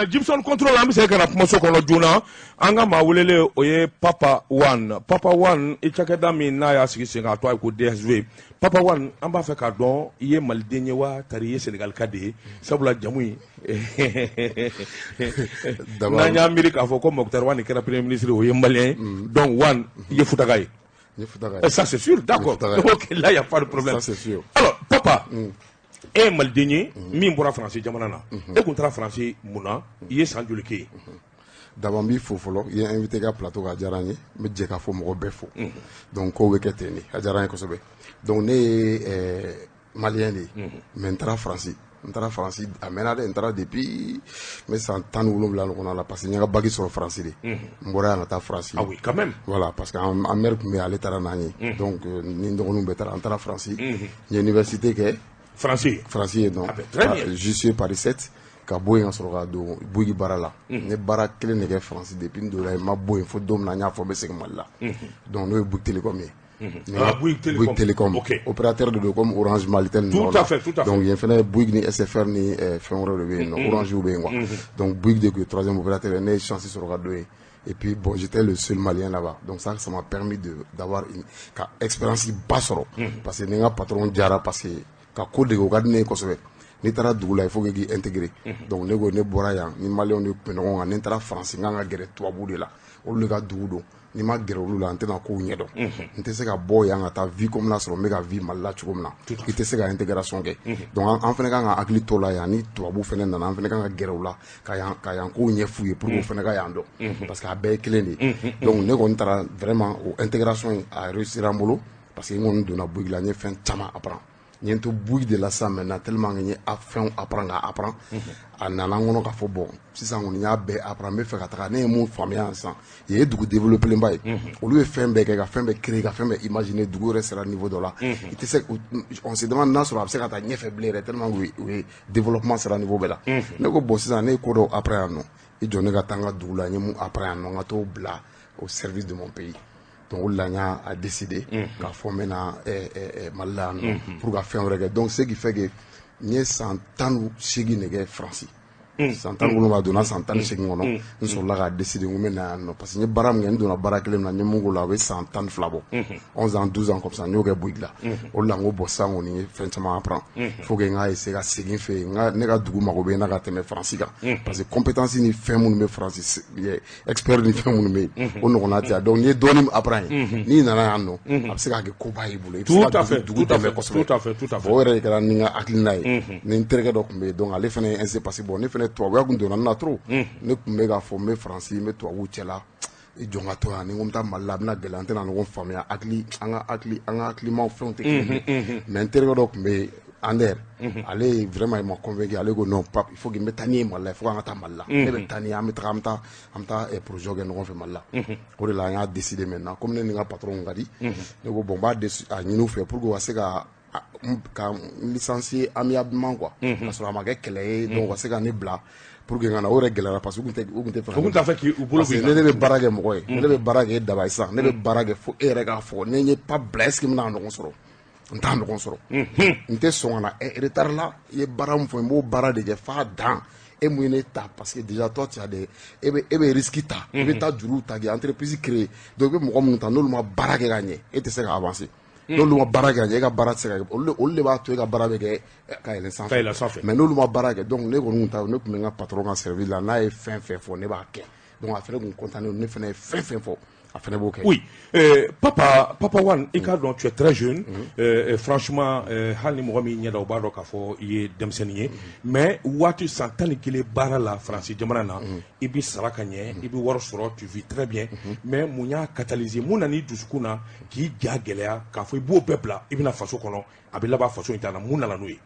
Gibson Control, an bɛ se ka na kumaso kɔnɔ joona. An ka maa welelen, o ye Papa Wane. Papa Wane, i cakɛda min n'a y'a sigi sen kan, a tɔgɔ ye ko DSV. Papa Wane, an b'a fɛ k'a dɔn, i ye maliden ye wa, tari i ye Senegalika de ye? Sabula jamu in, n'an y'a miiri k'a fɔ ko Moctar Wane kɛra premier ministre, o ye malien ye. Donc Wane, i ye Futaka ye. Ça c'est sûr, d'accord, ok, là y a pas de problème. Ça c'est sûr. Alors Papa, e ye maliden ye min bɔra Faransi jamana na. E kun taara Faransi mun na? I ye san joli kɛ yen? D'abord, n b'i fo fɔlɔ. I ye invité ka plateau kan, a diyara n ye. N bɛ jɛ k'a fɔ mɔgɔ bɛɛ fo. Donc kow bɛ kɛ ten de, a diyara n ye kosɛbɛ. Donc ne ye malien de ye, mais n taara Faransi, n taara Faransi a mɛnna dɛ. N taara depuis n bɛ san 17 ɲɔgɔnna la, parce que n ye n ka bac sɔrɔ Faransi de. N bɔra yan ka taa Faransi. Ah oui, quand même. Voilà, parce que an mère tun bɛ yen, ale taara n'an ye. Donc ni n dɔgɔninw bɛɛ taara, an taara Faransi. N ye université kɛ. Faransi? Faransi yen nɔ. Ah ben, très bien. JC Paris 7, ka bɔ yen ka sɔrɔ ka don Bouygues baara la. N ye baara kelen de kɛ Faransi depuis n donna yen, n ma bɔ yen fo don min na n y'a fɔ n bɛ segin Mali la. Donc n'o ye Bouygues Télécom ye. Ah, Bouygues Télécom. Bouygues Télécom. Opérateur de don comme Orange, Malitel. Tout à fait, tout à fait. Donc yen fɛnɛ, Bouygues ni SFR ni fɛn wɛrɛw de bɛ yen nɔ, Orange bɛ yen quoi. Donc Bouygues de tun ye troisième opérateur ye. Ne ye chance sɔrɔ ka don yen. Et puis bon, j'étais le seul Malien là-bas. Donc ça m'a permis de d'avoir une ka expérience ba sɔrɔ. Parce que ni n ka patron jara, parce que ka ko dege o ka di ne ye kosɛbɛ. N'i taara dugu la, il faut que k'i intégrer. Donc ne ko ne bɔra yan ni maliyɛnw de tun bɛ ɲɔgɔn kan. Ni n taara Faransi, n kan ka gɛrɛ tubabuw de la, olu de ka dugu don. N'i ma gɛrɛ olu la, n tɛna kow ɲɛdɔn. N tɛ se ka bɔ yan ka taa vie comme n'a sɔrɔ n bɛ ka vie Mali la cogo min na, i tɛ se ka intégration kɛ. Donc an fana kan ka hakili to la yan. Ni tubabu fana nana, an fana kan ka gɛrɛ u la ka yan kow ɲɛf'u ye pour que u fana ka yan dɔn, parce que a bɛɛ ye kelen de ye. Donc ne kɔni taara, vraiment o intégration in a réussir an bolo, parce que n kɔni donna Bouygues la, n ye fɛn caman apprend. N ye n to Bouygues de la sisan maintenant, tellement que n ye a fɛnw apprend ka apprend, a nana n kɔnɔ k'a fɔ bon, sisan kɔni n y'a bɛɛ apprend, n bɛ fɛ ka taga. Ne ye mun faamuya sisan, yen ye dugu développé ba ye. Olu ye fɛn bɛɛ kɛ, ka fɛn bɛɛ créer, ka fɛn bɛɛ imaginer. Dugu yɛrɛ sera niveau dɔ la, i tɛ se, on se demande n'a sɔrɔ a bɛ se ka taa ɲɛfɛ bilen yɛrɛ, tellement que u ye développement sera niveau bɛɛ la. Ne ko bon, sisan ne ye ko dɔw apprend yan nɔ, i jɔ ne ka taa n ka dugu la, n ye mun apprend yan nɔ, n ka t'o bila au service de mon pays. Donc o de la n y'a décidé k'a fɔ n bɛ na Mali la yan nɔ pour ka fɛn wɛrɛ kɛ. Donc ce qui fait que n ye san 18 de kɛ Faransi, san 17, donna san 18 kɔnɔ, n sɔrɔla k'a décider n ko n bɛ na yan nɔ, parce que n ye baara min kɛ, n donna baara kelen min na, n ye mun k'o la, o bɛ san 12 bɔ, 11 ans, 12 ans comme ça, n y'o kɛ Bouygues la. O de la n ko bon, sisan kɔni n ye fɛn caman apprend, faut que n ka essayer ka segin fɛ yen, n ka ne ka dugu mago bɛ n na ka tɛmɛ Faransi kan, parce que compétence ni fɛn minnu bɛ Faransi, expert ni fɛn minnu bɛ yen, o ɲɔgɔnna tɛ yan. Donc n'i ye dɔɔnin apprend yen, n'i nana yan nɔ, a bɛ se ka kɛ koba y'i bolo, i bɛ se ka dugu dɛmɛ kosɛbɛ. Tout à fait, tout à fait. O yɛrɛ de kɛra ni n ka hakilina ye. Ni n terikɛ dɔ tun bɛ yen, donc ale fana ye ainsi, parce que bon, ne fana tubabuya kun donna n na trop. Ne tun bɛ k'a fɔ n bɛ Faransi, n bɛ tubabuw cɛla, i jɔ n ka to yan. Ni n ko n bɛ taa Mali la, a bɛna gɛlɛya, an tɛna ɲɔgɔn faamuya, hakili an ka hakili an ka hakilimaw fɛnw tɛ kelen ye. Mais n terikɛ dɔ tun bɛ yen, Ander, ale ye vraiment, il m'a convaincu. Ale ko non Pape, il faut que n bɛ taa n'i ye Mali la, il faut k'an ka taa Mali la, ne bɛ taa n'i ye, an bɛ taga, an bɛ taa, an bɛ taa projet kɛ ɲɔgɔn fɛ Mali la. O de la an y'a décidé maintenant, comme ne ni n ka patron ka di, ne ko bon, n b'a a ɲini u fɛ pour que u ka se ka n licencier amiablement quoi, ka sɔrɔ a ma kɛ kɛlɛ ye. Donc u ka se ka ne bila pour que n ka na. O yɛrɛ gɛlɛyara, parce que u tun tɛ fɛ. U tun t'a fɛ k'i bolo. Parce que ne bɛ baara kɛ mɔgɔ ye, ne bɛ baara kɛ daba ye sisan, ne bɛ baara kɛ fo e yɛrɛ k'a fɔ ne ye pas bila, est ce que n bɛna ɲɔgɔn sɔrɔ? N t'a ɲɔgɔn sɔrɔ. N tɛ sɔn ka na retard la. I ye baara min fɔ, n b'o baara de kɛ f'a dan. E mun ye ne ta? Parce que déjà toi tu as des e bɛ risque ta, i bɛ taa juruw ta k'i entreprise créer. Donc i bɛ mɔgɔ minnu ta, n'olu ma baara kɛ ka ɲɛ, e tɛ se ka avancer. N'olu ma baara kɛ ka ɲɛ, e ka baara tɛ se ka kɛ. Olu de b'a to e ka baara bɛ kɛ ka yɛlɛn sanfɛ. Ka yɛlɛn sanfɛ. Mais n'olu ma baara kɛ, donc ne kɔni kun ta, ne tun bɛ n ka patron ka service la, n'a ye fɛn fɛn fɔ, ne b'a kɛ. Donc a fɛnɛ kun content, ne fɛnɛ ye fɛn fɛn fɔ, a fɛnɛ b'o kɛ. Oui, Papa Wane, i k'a dɔn, tu es très jeune. Franchement, hali ni mɔgɔ min ɲɛ da, o b'a dɔn k'a fɔ i ye denmisɛnnin ye. Mais waati san 11 baara la Faransi jamana na, i bɛ sara ka ɲɛ, i bɛ wari sɔrɔ, tu vis très bien. Mais mun y'a catalyser? Mun nana i dusukun na k'i ja gɛlɛya k'a fɔ i b'o bɛɛ bila, i bɛna faso kɔnɔ, a bɛ laban faso in ta la? Mun nana n'o ye?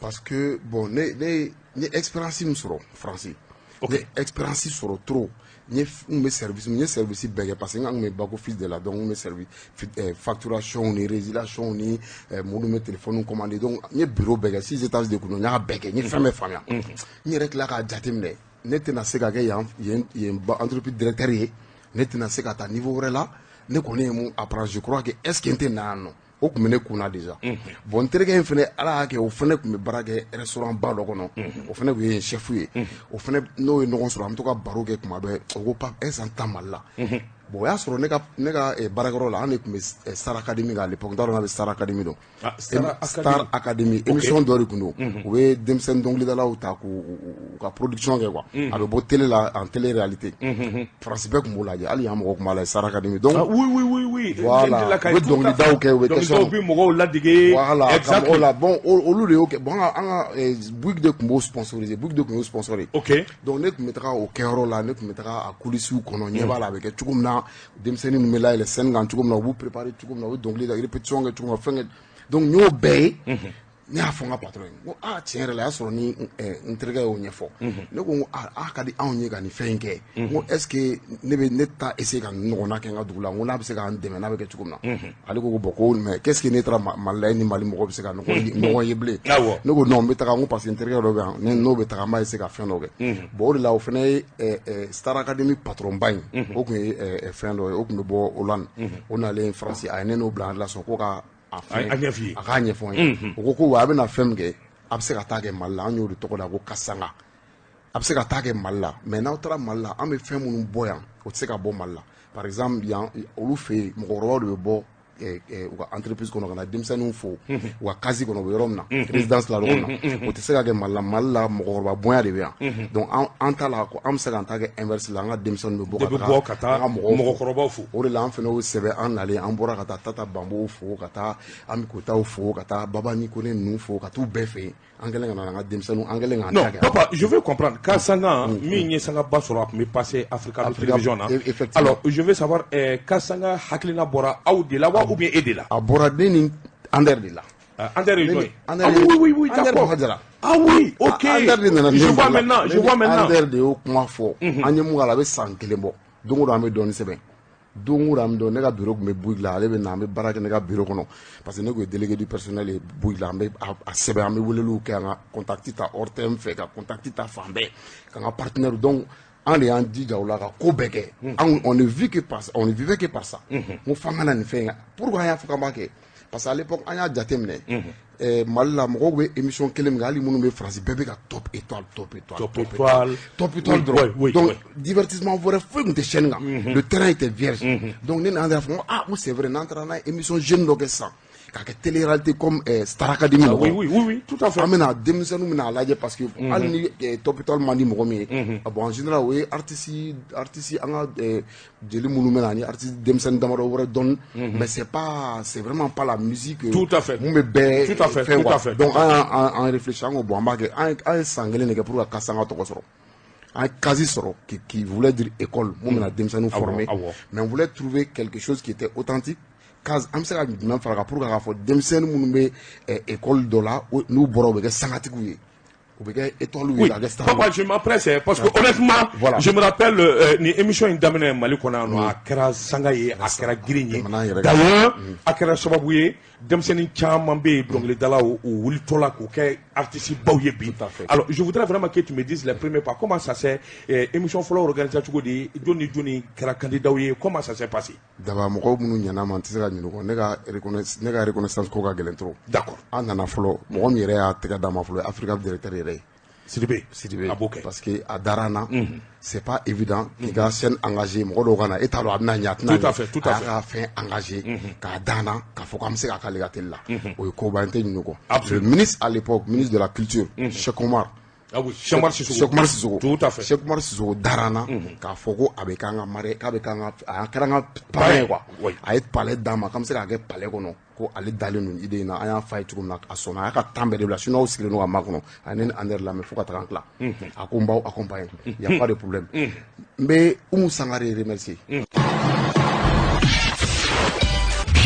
Parce que bon, ne n ye expérience min sɔrɔ Faransi, n ye expérience sɔrɔ trop. N ye n kun bɛ service, n ye service bɛɛ kɛ, parce que n kun bɛ back office de la. Donc n kun bɛ service facturation ni résiliation ni minnu bɛ téléphone commander. Donc n ye bureau bɛɛ kɛ, six étages de kun don, n y'a bɛɛ kɛ, n ye fɛn bɛɛ faamuya. N yɛrɛ tila k'a jateminɛ, ne tɛna se ka kɛ yan yen yen entreprise directeur ye, ne tɛna se ka taa niveau wɛrɛ la. Ne kɔni ye mun apprendre, je crois que est ce que n tɛ na yan nɔ? O tun bɛ ne kun na déjà. Bon, n terikɛ in fana, Ala y'a kɛ, o fana tun bɛ baara kɛ restaurant ba dɔ kɔnɔ. O fana tun ye chef ye. O fana, n'o ye ɲɔgɔn sɔrɔ, an bɛ to ka baro kɛ tuma bɛɛ. O ko: "Pape, est ce que an tɛ taa Mali la?" Bon, o y'a sɔrɔ ne ka baarakɛyɔrɔ la, an de tun bɛ Star Academy kan à l'époque. N t'a dɔn n'a bɛ Star Academy dɔn. Star Star Academy, émission dɔ de tun don. U bɛ denmisɛnnin dɔnkilidalaw ta k'u u ka production kɛ quoi. A bɛ bɔ télé la, en télé réalité. France bɛɛ tun b'o lajɛ, hali yan mɔgɔw tun b'a lajɛ, Star Academy. Donc Ah, oui. Voilà. U bɛ dɔnkilidaw kɛ, u bɛ dɔnkilidaw bɛ mɔgɔw ladege. Voilà, ka mɔgɔw la. Bon, olu de y'o kɛ. Bon, an ka Bouygues de tun b'o sponsoriser, Bouygues de tun y'o sponsoriser. Donc ne tun bɛ taga o kɛyɔrɔ la, ne tun bɛ taga a coulisses kɔnɔ, ɲɛ b'a la a bɛ kɛ cogo min na, denmisɛnnin ninnu bɛ layɛlɛ scène kan cogo min na, u b'u préparer cogo min na, u bɛ dɔnkili da, répétition kɛ cogo min na, fɛn kɛ. Donc n y'o bɛɛ ye. Ne y'a fɔ n ka patron ye, n ko: "Aa, tiɲɛ yɛrɛ la." A y'a sɔrɔ ni n terikɛ y'o ɲɛfɔ ne ko, n ko: "Aa, a ka di anw ye ka nin fɛn in kɛ." N ko: "Est ce que ne bɛ ne ta essayer ka nin ɲɔgɔnna kɛ n ka dugu la?" N ko n'a bɛ se k'an dɛmɛ, n'a bɛ kɛ cogo min na. Ale ko: "Bon," ko: "mais qu'est ce que ne taara Mali la, e ni Mali mɔgɔ bɛ se ka ɲɔgɔn ye bilen?" Ne ko: "Non, n bɛ taga." N ko parce que n terikɛ dɔ bɛ yan, ne n'o bɛ taga, n b'a essayer ka fɛn dɔ kɛ. Bon, o de la, o fana ye Star Academy patron ba in, o tun ye fɛn dɔ ye, o tun bɛ bɔ Hollande. O nalen France, a ye ne n'o bila en relation ko ka a fɛn A ɲɛf'i ye. A k'a ɲɛfɔ n ye. O ko wa a bɛna fɛn min kɛ, a bɛ se ka taa kɛ Mali la. An y'o de tɔgɔ da ko Kasanga. A bɛ se ka taa kɛ Mali la, mais n'aw taara Mali la, an bɛ fɛn minnu bɔ yan, o tɛ se ka bɔ Mali la. Par exemple, yan, olu fɛ yen, mɔgɔkɔrɔbaw de bɛ bɔ u ka entreprise kɔnɔ ka na denmisɛnninw fo u ka case kɔnɔ, u bɛ yɔrɔ min na, résidence la yɔrɔ min na. O tɛ se ka kɛ Mali la. Mali la, mɔgɔkɔrɔba bonya de bɛ yan. Donc an ta la ko an bɛ se k'an ta kɛ inverse la, an ka denmisɛnninw bɛ bɔ De bɛ bɔ ka taa an ka mɔgɔw fo. Mɔgɔkɔrɔbaw fo. O de la, an fana y'o sɛbɛn. An nalen, an bɔra ka taa Tata Banbow fo, ka taa Ami Kotaw fo, ka taa Babani Kone ninnu fo, ka t'u bɛɛ fɛ yen. An kɛlen ka na an ka denmisɛnninw, an kɛlen k'an Non, ta kɛ. papa, je veux comprendre. Kasanga, min ye sangaba sɔrɔ, a tun bɛ passer Africa Africa, Télévision na. Effectivement. Alors, je veux savoir, Kasanga hakilina bɔra aw de la wa, ou bien e de la? A bɔra ne ni Ander de la. Ah, Ander ye jɔn ye? Ander Ah oui, oui, oui, Ander d'accord. Bɔkajara. Ah oui, ok. Ander de nana. Je vois maintenant, je vois maintenant. Ander de y'o kuma fɔ. An ye mun k'a la, a bɛ san kelen bɔ. Don o don an bɛ dɔɔnin sɛbɛn, don o don an bɛ dɔn. Ne ka bureau tun bɛ Bouygues la, ale bɛ na, an bɛ baara kɛ ne ka bureau kɔnɔ, parce que ne tun ye délégué du personnel ye Bouygues la. An bɛ a sɛbɛn, an bɛ weleliw kɛ, an ka contact ta ORTM fɛ, ka contact ta fan bɛɛ, ka n ka partenaire. Donc an de y'an jija o la ka ko bɛɛ kɛ. An on ne vit que par on ne vivait que par ça. N ko f'an ka na nin fɛn in kan. Pourquoi an y'a fɔ k'an b'a kɛ? Parce que à l'époque, an y'a jateminɛ, Mali la, mɔgɔw bɛ émission kelen min kɛ, hali minnu bɛ France, bɛɛ bɛ ka Top Étoile, Top Étoile, Top Étoile. Top Étoile Oui, dɔrɔn. Donc divertissement wɛrɛ foyi tun tɛ chaîne kan. Le terrain était vierge. Donc ne n'an y'a fɔ, n ko: "Ah," n ko: "c'est vrai, n'an taara n'a ye émission jeune dɔ kɛ sisan k'a kɛ télé réalité comme Star Academy Ah, mɔgɔw, oui, tout à fait. An bɛna denmisɛnninw bɛna a lajɛ, parce que hali ni Top Étoile man di mɔgɔ min ye, ah bon, en général, o ye artiste, an ka jeli minnu bɛ na ani artiste denmisɛnnin damadɔ wɛrɛ dɔn, mais c'est vraiment pas la musique Tout à fait. mun bɛ bɛɛ Tout à fait, fɛn tout quoi. à fait, Donc tout à an y'an an réfléchi, an ko: bon, an b'a kɛ. An ye san kelen de kɛ pour ka Kasanga tɔgɔ sɔrɔ. An ye case sɔrɔ qui voulait dire école, mun bɛna denmisɛnninw former, mais on voulait trouver quelque chose qui était authentique. Case, an bɛ se ka jumɛn fara kan pour que k'a fɔ denmisɛnnin minnu bɛ école dɔ la, n'u bɔra, u bɛ kɛ sangatigiw ye, u bɛ kɛ étoile ye, ka kɛ star. Papa, je m'empresse, hein, parce que honnêtement, je me rappelle, ni émission in daminɛ Mali kɔnɔ yan nɔ, a kɛra sanga ye, a kɛra girin ye. Tɛmɛna an yɛrɛ kan. D'ailleurs, a kɛra sababu ye, denmisɛnnin caman bɛ yen, dɔnkilidalaw, u wulitɔ la k'u kɛ artiste baw ye bi. Tout à fait. Alors, je voudrais vraiment que tu me dises les premiers pas. Comment ça s'est, émission fɔlɔ organisé cogo di, jɔn ni jɔni kɛra candidat ye, comment ça s'est passé? Daba, mɔgɔw minnu ɲɛna ma, n tɛ se ka ɲinɛ o kɔ. Ne ka reconnaissance ko ka gɛlɛn trop. An nana fɔlɔ, mɔgɔ min yɛrɛ y'a tɛgɛ d'a ma fɔlɔ, ye Africa directeur yɛrɛ ye. Sidibé. Sidibé. A b'o kɛ. Parce que a dara an na. C'est pas évident k'i ka chaîne engagé, mɔgɔ dɔw ka na, e t'a dɔn a bɛna ɲɛ, a tɛna Tout à ɲɛ. fait, tout à A fait. y'a ka fɛn engagé k'a d'an na, k'a fɔ k'an bɛ se k'a k'ale ka télé la, o ye koba ye, n tɛ ɲinɛ o kɔ. Absolument. Le ministre à l'époque, ministre de la culture, Cheikh Omar. Ah oui, Cheikh Omar Sissoko. Cheikh Omar Sissoko. Tout à fait. Cheikh Omar Sissoko dara an na k'a fɔ ko a bɛ k'an ka marraine, k'a bɛ k'an ka, a kɛra an ka parrain ye quoi. A ye palais d'an ma k'an bɛ se k'a kɛ palais kɔnɔ, ko ale dalen don idée in na. An y'a f'a ye cogo min na, a sɔnna. A y'a ka temps bɛɛ de bila, sinon aw sigilen don ka makɔnɔ. A ye ne ni Ander lamɛn fo ka taga an tila. A ko: "N b'aw accompagner, y a pas de problème." N bɛ Umu Sangare remercier.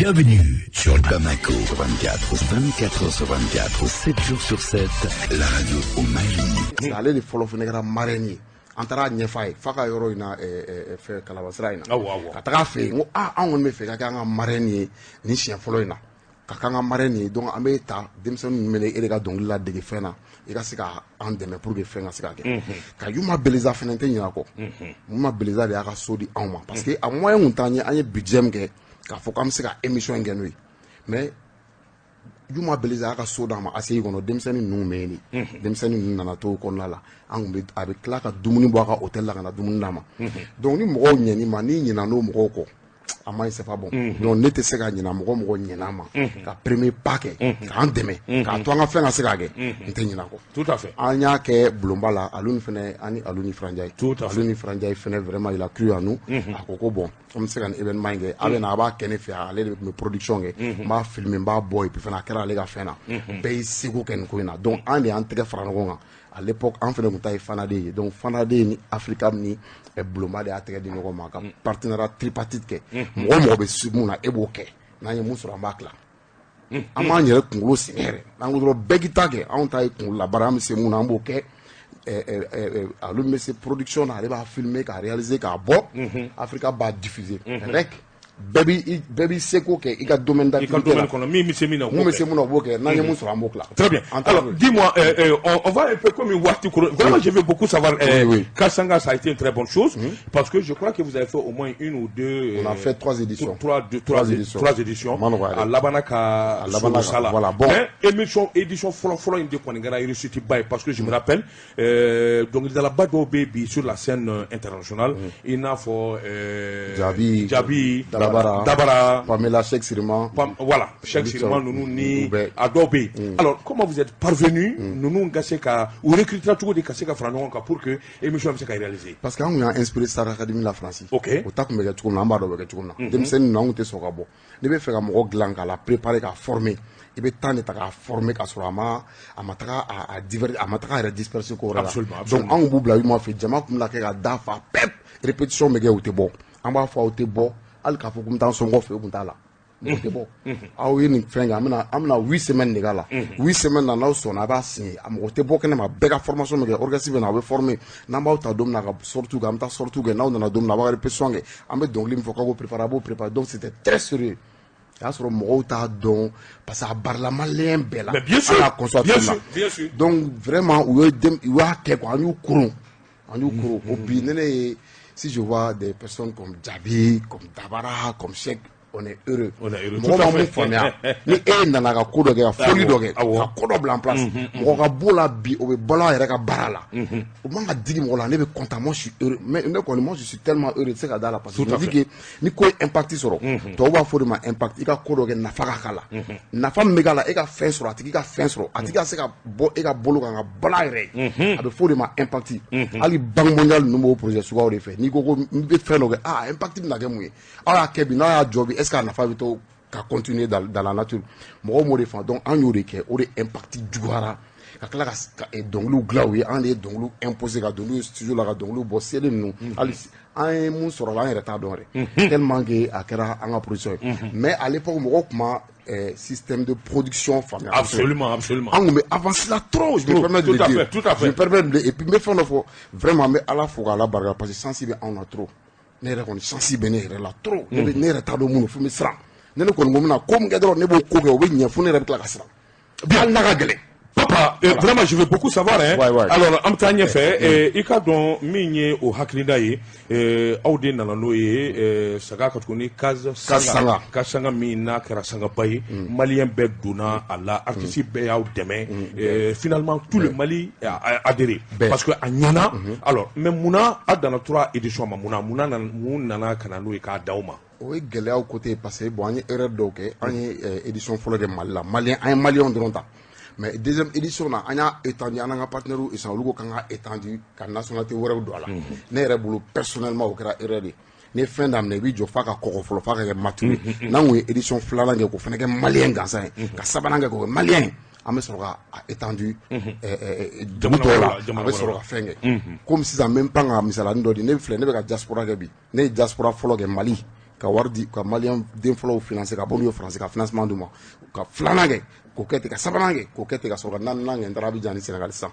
Bienvenue sur Bamako 24, 24 h sur 24, 7 jours sur 7, la radio au Mali. Parce que ale de fɔlɔ fana kɛra marraine ye. An taara a ɲɛf'a ye f'a ka yɔrɔ in na, fɛn Kalabasira in na. Awɔ, awɔ. Ka taga a fɛ yen, n ko: "Aa, an kɔni bɛ fɛ ka kɛ an ka marraine ye nin siɲɛ fɔlɔ in na, ka k'an ka marraine ye. Donc an bɛ ta denmisɛnnin ninnu minɛ, e de ka dɔnkili ladege fɛn na, i ka se ka an dɛmɛ pour que fɛn ka se ka kɛ." Ka Yuma Beleza fɛnɛ tɛ ɲinɛ a kɔ. Yuma Beleza de y'a ka so di anw ma, parce que a moyen kun t'an ye. An ye budget min kɛ k'a fɔ k'an bɛ se ka émission in kɛ n'o ye, mais Juma Beleza y'a ka so d'an ma ACI kɔnɔ, denmisɛnnin ninnu bɛ yen de. Denmisɛnnin ninnu nana to o kɔnɔna la, an tun bɛ, a bɛ tila ka dumuni bɔ a ka hôtel la ka na dumuni d'a ma. Donc ni mɔgɔw ɲɛn'i ma, n'i ɲinɛ n'o mɔgɔw kɔ, a ma ɲi, c'est pas bon. Donc ne tɛ se ka ɲinɛ mɔgɔ mɔgɔ ɲɛna ma ka premier pas kɛ k'an dɛmɛ k'a to an ka fɛn ka se ka kɛ, n tɛ ɲinɛ a kɔ. Tout à fait. An y'a kɛ bulonba la, Alioune fɛnɛ, ani Alioune Frandiaye. Tout à fait. Alioune Frandiaye fɛnɛ, vraiment, il a cru en nous. A ko ko bon, an bɛ se ka nin événement in kɛ, a bɛ na, a b'a kɛ ne fɛ yan, ale de tun bɛ production kɛ, n b'a filmer, n b'a bɔ, et puis fana a kɛra ale ka fɛn na, bɛɛ y'i seko kɛ nin ko in na. Donc an de y'an tɛgɛ fara ɲɔgɔn kan. À l'époque, an fɛnɛ tun ta ye Fanade ye. Donc Fanade ni Africable ni bulonba de y'a tɛgɛ di ɲɔgɔn ma ka partenariat tripartite kɛ. Mɔgɔ o mɔgɔ bɛ se mun na, e b'o kɛ, n'an ye mun sɔrɔ, an b'a tila. An b'an yɛrɛ kunkolo sɛgɛn yɛrɛ, n'an ko dɔrɔn bɛɛ k'i ta kɛ, anw ta ye kunkolo la baara, an bɛ se mun na, an b'o kɛ. Olu bɛ se production na, ale b'a filmer k'a réaliser k'a bɔ, Africa b'a diffuser rec. Bɛɛ b'i seko kɛ i ka domaine I ka d'activité la. Domaine kɔnɔ, min bɛ se min na, o mun k'o bɛ se kɛ. mun na, o b'o kɛ, n'an ye mun sɔrɔ, an b'o tila. Très bien. An ta Alors, l'o ye. Dis-moi, on va un peu comme une waati koro. Vraiment, je veux beaucoup savoir. Oui, oui. Kasanga, ça a été une très bonne chose parce que je crois que vous avez fait au moins une ou deux. On a fait trois éditions. Trois, deux, trois, Trois éditions. Trois éditions. Ma nɔgɔ yɛrɛ. A labanna ka A labanna solo sala. voilà, bon. Mais émission, édition fɔlɔ fɔlɔ in de kɔni kɛra réussite ba ye parce que je me rappelle, dɔnkilidalaba dɔw bɛ bi sur la scène internationale, i n'a fɔ Jabi, Jabi, Dabara, Dabara, Pamela, Cheikh Sirima. Voilà, Cheikh Olu Sirima ninnu ni u bɛɛ. A dɔw bɛ yen. Alors, comment vous êtes parvenu, ninnu ka se ka u recruter cogo di ka se ka fara ɲɔgɔn kan pour que émission bɛ se ka réaliser? Parce que an kun y'an inspiré Star Academy la France. O ta kun bɛ kɛ cogo min na, an b'a dɔn o bɛ kɛ cogo min na. Denmisɛnnin ninnu, an kun tɛ sɔn ka bɔ. N'i bɛ fɛ ka mɔgɔ dilan k'a la préparer, k'a former, i bɛ temps de ta k'a former k'a sɔrɔ a ma taga a diver, a ma taga a yɛrɛ disperser ko wɛrɛ la. Absolument. Donc an kun b'u bila u ma fɛ, jama kun bɛna kɛ ka da fa pep, répétition bɛ kɛ, u tɛ bɔ. An b'a fɔ aw tɛ bɔ, hali k'a fɔ ko n bɛ taa n somɔgɔw fɛ yen, u kun t'a la. Mɔgɔ tɛ bɔ. Aw ye nin fɛn kɛ, an bɛna 8 semaines de k'a la. 8 semaines na, n'aw sɔnna, a b'a signer. A mɔgɔ tɛ bɔ kɛnɛ ma, bɛɛ ka formation bɛ kɛ, orchestre bɛ na, a bɛ former. N'an b'aw ta don min na ka sortie kɛ, an bɛ taa sortie kɛ. N'aw nana don min na, a b'a ka répétition kɛ. An bɛ dɔnkili min fɔ k'aw k'o préparer, a b'o préparer. Donc c'était très sérieux. O y'a sɔrɔ mɔgɔw t'a dɔn parce que a barila malien bɛɛ la. Mais bien sûr, An y'a constaté bien la. sûr, bien sûr. Donc vraiment, u ye den, u y'a kɛ quoi, an y'u koron. An y'u koron. O bi ne ye, si je vois des personnes comme Djabi, comme Dabara, comme Cheikh, on est heureux. On est heureux, Mɔgɔ tout à ma fait. mun faamuya, ni e nana ka ko dɔ kɛ, ka foli dɔ kɛ, Awɔ. ka ko dɔ bila en place, mɔgɔ ka b'o la bi, o bɛ balo a yɛrɛ ka baara la. O man ka digi mɔgɔ la, ne bɛ content, moi je suis heureux. Mais ne kɔni, moi je suis tellement heureux, i tɛ se ka da la parce que Tout je à me dis fait. que ni ko ye impact sɔrɔ, tubabu b'a fɔ o de ma impact, i ka ko dɔ kɛ, nafa ka k'a la. Nafa min bɛ k'a la, e ka fɛn sɔrɔ, a tigi ka fɛn sɔrɔ, a tigi ka se ka bɔ e ka bolo kan ka balo a yɛrɛ ye. A bɛ fɔ o de ma impact. Hali Banque mondiale ninnu b'o projet suguyaw de fɛ. N'i ko ko n bɛ fɛn dɔ kɛ, ah, impact bɛna kɛ mun ye? Aw y'a kɛ bi, n'aw y'a jɔ bi, est ce que a nafa bɛ to ka continuer dans la nature? Mɔgɔw m'o de faamu. Donc an y'o de kɛ, o de impact juguyara ka tila ka dɔnkiliw dilan u ye. An de ye dɔnkiliw imposer, ka dɔnkiliw studio la, ka dɔnkiliw bɔ CD ninnu. Hali an ye mun sɔrɔ a la, an yɛrɛ t'a dɔn yɛrɛ, tellement que a kɛra an ka production ye. Mais à l'époque, mɔgɔw tun ma système de production faamuya kosɛbɛ. Absolument, absolument. An kun bɛ avancer la trop, je me Trop, permets de tout le à dire. fait, tout à fait. Je me permets de le dire. Et puis n bɛ fɛn dɔ fɔ, vraiment, n bɛ Ala fo k'Ala barika parce que chance bɛ anw na trop. Ne yɛrɛ kɔni, chance bɛ ne yɛrɛ la trop. Ne bɛ ne yɛrɛ t'a dɔn mun don, fo n bɛ siran. Ne kɔni ko n bɛna ko min kɛ dɔrɔn, ne b'o ko kɛ, o bɛ ɲɛ, fo ne yɛrɛ bɛ tila ka siran hali n'a ka gɛlɛn. Papa, vraiment, je veux beaucoup savoir. Hein. Ouais. Alors, an bɛ taa ɲɛfɛ, i ka dɔn min ye o hakilina ye, aw de nana n'o ye, saga ka tuguni Kaz Sanga. Kaz Sanga min n'a kɛra sangaba ye, malien bɛɛ donna a la, artiste bɛɛ y'aw dɛmɛ. Finalement, tout le Mali a adhéré. Bɛɛ. Parce que a ɲɛna. Alors, mais munna a danna trois éditions ma, mun nana ka na n'o ye k'a d'aw ma? O ye gɛlɛyaw côté parce que bon, an ye erreur dɔw kɛ. An ye édition fɔlɔ kɛ Mali la, malien, an ye maliyɛnw dɔrɔn ta. Mais deuxième édition na, an y'a étendu, an n'an ka partenaires échange, olu ko k'an ka étendu ka nationalité wɛrɛw don a la. Ne yɛrɛ bolo, personnellement, o kɛra erreur de ye. N'i ye fɛn daminɛ, i b'i jɔ f'a ka kɔgɔ fɔlɔ, f'a ka kɛ mature. N'an kun ye édition filanan kɛ k'o fana kɛ malien gansan ye, ka sabanan kɛ k'o kɛ malien ye, an bɛ sɔrɔ ka a étendu dugu Jamana tɔw wɛrɛw la, la, a jamana bɛ wɛrɛw sɔrɔ la. ka fɛn kɛ. Komi sisan, n bɛ n pan ka misalani dɔ di. Ne filɛ, ne bɛ ka diaspora kɛ bi. Ne ye diaspora fɔlɔ kɛ Mali, ka wari di ka malien den fɔlɔw financer, ka bɔ n'u ye France, ka financement d'u ma, ka filanan kɛ k'o kɛ ten, ka sabanan kɛ k'o kɛ ten, ka sɔrɔ ka naaninan kɛ. N taara Abidjan ni Sénégal sisan.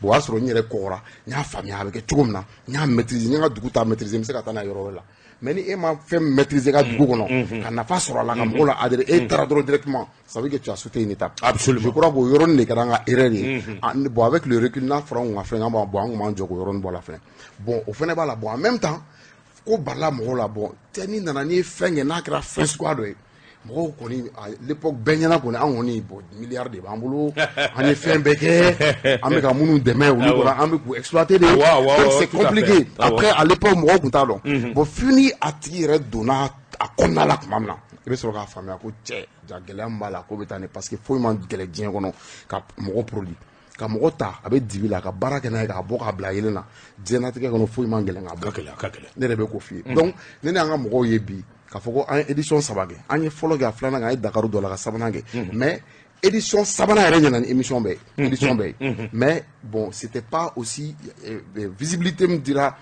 Bon, o y'a sɔrɔ n yɛrɛ kɔgɔra, n y'a faamuya a bɛ kɛ cogo min na, n y'a maîtriser, n ye n ka dugu ta maîtriser, n bɛ se ka taa n'a ye yɔrɔ wɛrɛ la. Mais ni e ma fɛn maîtriser ka dugu kɔnɔ, ka nafa sɔrɔ a la, ka mɔgɔw la adhérer, e taara dɔrɔn directement, ça veut dire que tu as sauté une étape. Absolument. Je crois k'o yɔrɔnin de kɛra an ka erreur ye. Bon, avec le recul, n'a fɔra an kun ka fɛn, an b'a bon, an kun b'an jɔ k'o yɔrɔnin bɔ a la fɛnɛ. Bon, o fɛnɛ b'a la. Bon, en même temps, ko barila mɔgɔw la. Bon, tɛ n'i nana, n'i ye fɛn kɛ, n'a kɛra fɛn suguya dɔ ye, Mɔgɔw kɔni, à l'époque, bɛɛ ɲɛna kɔni, an kɔni, bon, milliard de b'an bolo, an ye fɛn bɛɛ kɛ, an bɛ ka minnu dɛmɛ, olu kɔni, an bɛ k'u exploiter de. Donc c'est compliqué. Après, à l'époque, mɔgɔw tun t'a dɔn. Bon, fo ni a tigi yɛrɛ donna a kɔnɔna la tuma min na, i bɛ sɔrɔ k'a faamuya ko cɛ ja, gɛlɛya min b'a la, ko bɛ taa ni, parce que foyi man gɛlɛn diɲɛ kɔnɔ ka mɔgɔ produit, ka mɔgɔ ta, a bɛ dibi la, ka baara kɛ n'a ye, k'a bɔ k'a bila yelen na. Diɲɛlatigɛ kɔnɔ, foyi man gɛlɛn k'a bɔ. Gɛlɛn, a ka gɛlɛn. Ne yɛrɛ bɛ k'o f'i ye. Donc ne y'an ka mɔgɔw ye bi k'a fɔ ko an ye édition saba kɛ. An ye fɔlɔ kɛ, a filanan kɛ, an ye Dakar dɔ la, ka sabanan kɛ. Mais édition sabanan yɛrɛ ɲɛna ni émission bɛɛ ye, édition bɛɛ ye. Mais bon, c'était pas aussi visibilité min dira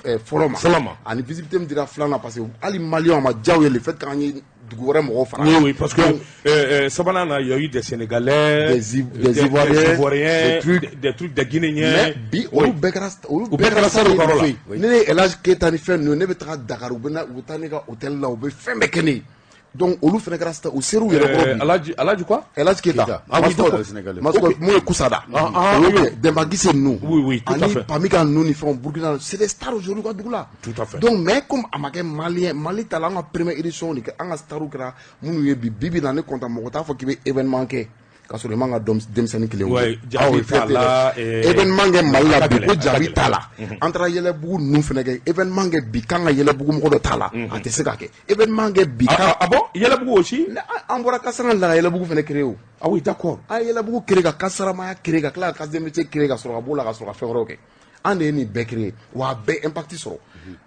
fɔlɔ ma. Fɔlɔ ma. Ani visibilité min dira filanan, parce que hali maliyɛnw, a ma diya u ye, le fait qu'an ye dugu wɛrɛ mɔgɔw fara. Oui, oui, parce que sabanan na, il y a eu des Sénégalais, des Ivoiriens, des Ivoiriens, des trucs, des trucs, des Guinéens. Mais bi, olu bɛɛ kɛra, olu bɛɛ kɛra star u ka yɔrɔ la. Ne ye El Hadj Keita ni fɛn ninnu, ne bɛ taga Dakar, u bɛ na, u bɛ taa ne ka hôtel la, u bɛ fɛn bɛɛ kɛ ne ye. Donc olu fana kɛra star, u ser'u yɛrɛ kɔrɔ bi. Alhaji, Alhaji quoi? El Hadj Keita. Ah oui, d'accord. Mascotte, mun ye Kusada. Olu kɛ Demba Guissé ninnu. Oui, oui, tout à fait. Ani Pamika ninnu ni fɛnw, Burkina, c'est des stars aujourd'hui u ka dugu la. Tout à fait. Donc mais comme a ma kɛ malien, Mali ta la, an ka première édition de kɛ, an ka stars kɛra minnu ye bi, bi bi na, ne content, mɔgɔ t'a fɔ k'i bɛ événement kɛ k'a sɔrɔ i man ka denmisɛnnin kelen wele. Jaabi t'a la. Événement kɛ Mali la bi ko jaabi t'a la. An taara Yɛlɛbugu ninnu fana kɛ, événement kɛ bi k'an ka Yɛlɛbugu mɔgɔ dɔ t'a la, a tɛ se ka kɛ. Événement kɛ bi. Ah bon, Yɛlɛbugu aussi? An bɔra Kasara la ka Yɛlɛbugu fana créer o. Ah oui, d'accord. An ye Yɛlɛbugu créer, ka Kasaramaya créer, ka tila ka Case des métiers créer, ka sɔrɔ ka b'o la, ka sɔrɔ ka fɛn wɛrɛw kɛ. An de ye nin bɛɛ créer, wa a bɛɛ impact sɔrɔ.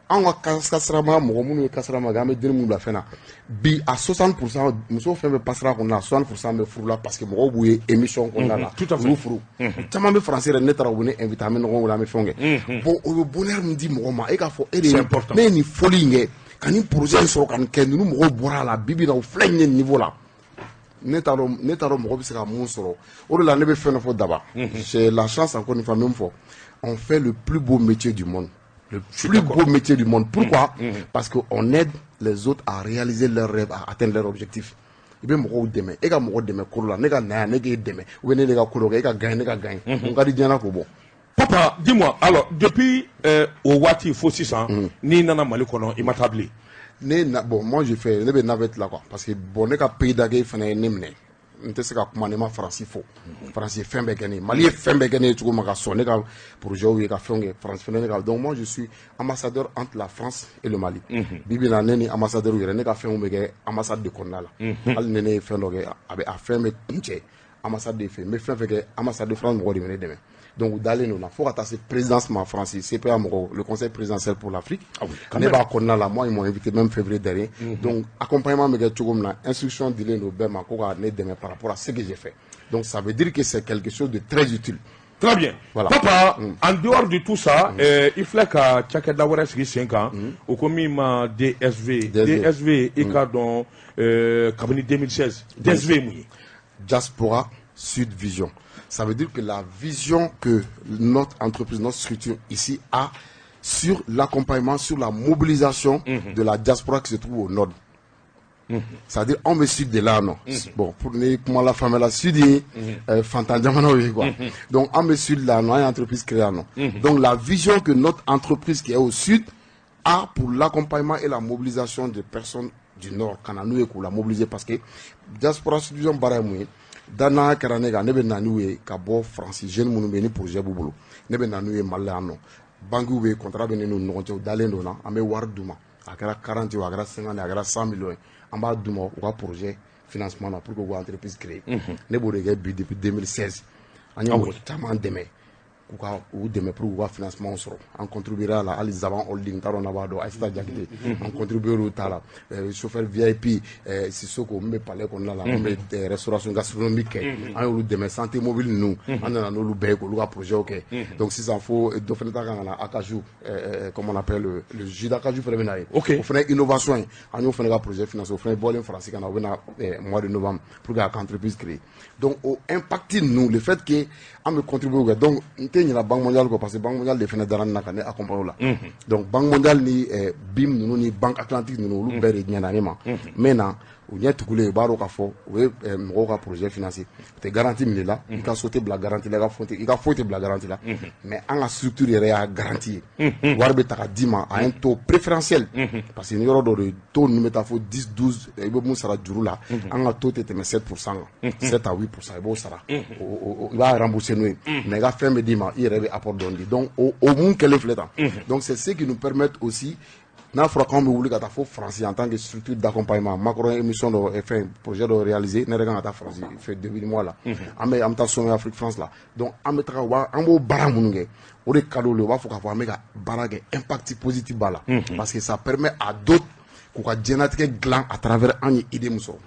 Anw ka Kasaramaya mɔgɔ minnu ye Kasaramaya kɛ, an bɛ den minnu bila fɛn na bi, a 60 %, muso fɛn fɛn passera kɔnɔna na, 60 % bɛ furu la, parce que mɔgɔw b'u ye émission kɔnɔna la. Tout à fait. U y'u furu. Caman bɛ français yɛrɛ, ne taara, u bɛ ne invité, an bɛ ɲɔgɔn wele, an bɛ fɛnw kɛ. Bon, o bɛ bonheur min di mɔgɔ ma, e k'a fɔ e de ye ne ye nin fɔli in kɛ, ka nin projet in sɔrɔ, ka nin kɛ, ninnu mɔgɔw bɔra a la, bi bi in na, u filɛ nin ye niveau la. Ne t'a dɔn, ne t'a dɔn mɔgɔ bɛ se ka mun sɔrɔ. O de la ne bɛ fɛn dɔ fɔ daba. J'ai la chance, encore une fois, même fɔ, on fait le plus beau métier du monde, le plus beau métier du monde. Pourquoi? Parce que on aide les autres à réaliser leurs rêves, à atteindre leur objectif. I bɛ mɔgɔw dɛmɛ, e ka mɔgɔ dɛmɛ ko la, ne ka na yan, ne k'e dɛmɛ, ou bien ne de ka ko dɔ kɛ, e ka gagner, ne ka gagner. Mun ka di diɲɛ na k'o bɔ? Papa, dis-moi, alors, depuis o waati fo sisan, n'i nana Mali kɔnɔ, i ma taa bilen? Ne na, bon, moi je fais, ne bɛ navette la quoi, parce que bon, ne ka pays d'accueil fana ye ne minɛ. N tɛ se ka kuma ne ma Faransi fo. Faransi ye fɛn bɛɛ kɛ ne ye, Mali ye fɛn bɛɛ kɛ ne ye cogo min ka sɔn ne ka projet ye, ka fɛnw kɛ, Faransi fana ne ka. Donc moi je suis ambassadeur entre la France et le Mali. Bi bi in na, ne ni ambassadeur yɛrɛ, ne ka fɛnw bɛ kɛ ambassade de kɔnɔna la. Hali ni ne ye fɛn dɔ kɛ, a bɛ a fɛn bɛ kuncɛ ambassade de fɛ. N bɛ fɛn fɛn kɛ, ambassade de France mɔgɔw de bɛ ne dɛmɛ. Donc u dalen don na fo ka taa se présidence ma, France CPA mɔgɔw, le Conseil présidentiel pour l'Afrique. Quand Ne même. b'a kɔnɔna la. Moi, ils m'ont invité même février dernier. Donc accompagnement bɛ kɛ cogo min na, instruction dilen don bɛɛ ma ko ka ne dɛmɛ par rapport à ce que j'ai fait. Donc ça veut dire que c'est quelque chose de très utile. Très bien. Voilà. Papa, en dehors de tout ça, i filɛ ka cakɛda wɛrɛ sigi sen kan, o ko min ma DSV. DSV. DSV, i k'a dɔn, kabini 2016, DSV ye mun ye? Diaspora Sud Vision. Ça veut dire que la vision que notre entreprise, notre structure ici a sur l'accompagnement, sur la mobilisation de la diaspora qui se trouve au nord. C'est-à-dire, anw bɛ sud de la yan nɔ. Bon, pour ne kuma la faamuya la, sud ye fantan jamanaw ye quoi. Donc an bɛ sud la yan nɔ, an ye entreprise créée yan nɔ. Donc la vision que notre entreprise qui est au sud a pour l'accompagnement et la mobilisation des personnes du nord, ka na n'u ye k'u la mobiliser, parce que Diaspora Sud Vision baara ye mun ye? Danaya kɛra ne kan, ne bɛ na n'u ye ka bɔ Faransi, jeune minnu bɛ yen ni projet b'u bolo, ne bɛ na n'u ye Mali la yan nɔ. Banques bɛ yen, contrat bɛ ne n'u ni ɲɔgɔn cɛ, u dalen don na, an bɛ wari d'u ma. A kɛra 40 ye o, a kɛra 50 ye, a kɛra 100 millions ye, an b'a d'u ma u ka projet financement na pour que u ka entreprise créer. Ne b'o de kɛ bi depuis 2016. An ye mɔgɔ caman dɛmɛ k'u ka u dɛmɛ pour k'u ka financement sɔrɔ. An contribuer a la, hali Zaban Holding, n t'a dɔn n'a b'a dɔn, Aïssata Diakité, an contribuer olu ta la, chauffeur VIP Sissoko min bɛ palais kɔnɔna la, min bɛ restauration gastronomique kɛ, an y'olu dɛmɛ. Santé mobile ninnu, an nana n'olu bɛɛ ye k'olu ka projet kɛ. Donc sisan fo dɔ fana ta kan ka na, acajou, comment on appelle, le jus d'acajou fana bɛ na ye. O fana ye innovation ye, an y'o fana ka projet financé. O fana bɔlen Faransi ka na, o bɛ na mois de novembre pour que a ka entreprise créer. Donc o impact ninnu, le fait que an bɛ contribuer kɛ, donc n tɛ tɛ ɲinɛ Banque mondiale kɔ, parce que Banque mondiale de fana dara ne na ka ne accompagner o la. Donc Banque mondiale ni BIM ninnu ni Banque Atlantique ninnu, olu bɛɛ de ɲɛna ne ma. N bɛ na u ɲɛ tugulen, u b'a dɔn k'a fɔ u ye mɔgɔw ka projet financer, u tɛ garantie minɛ la, i ka so tɛ bila garantie la, i ka foyi tɛ bila garantie la, mais an ka structure yɛrɛ y'a garantie ye. Wari bɛ ta ka d'i ma à un taux préférentiel, parce que ni yɔrɔ dɔ de taux ninnu bɛ taa fo 10, 12, i bɛ mun sara juru la, an ka taux tɛ tɛmɛ 7% kan, 7 à 8%, i b'o sara, i b'a rembourser n'o ye, mais i ka fɛn bɛ d'i ma, i yɛrɛ bɛ apport dɔɔni di. Donc o mun kɛlen filɛ tan, donc c'est ce qui nous permet aussi, n'a fɔra k'anw bɛ wuli ka taa fo Faransi en tant que structure d'accompagnement, Macron émission dɔ, fɛn projet dɔ réaliser, ne yɛrɛ kan ka taa Faransi fɛ début du mois la, an bɛ taa sommet Afrique France la. Donc an bɛ taga, an b'o baara minnu kɛ, o de ka d'olu ye. U b'a fɔ k'a fɔ an bɛ ka baara kɛ, impact positif b'a la, parce que ça permet à d'autres k'u ka diɲɛlatigɛ dilan à travers an ye idée min sɔrɔ.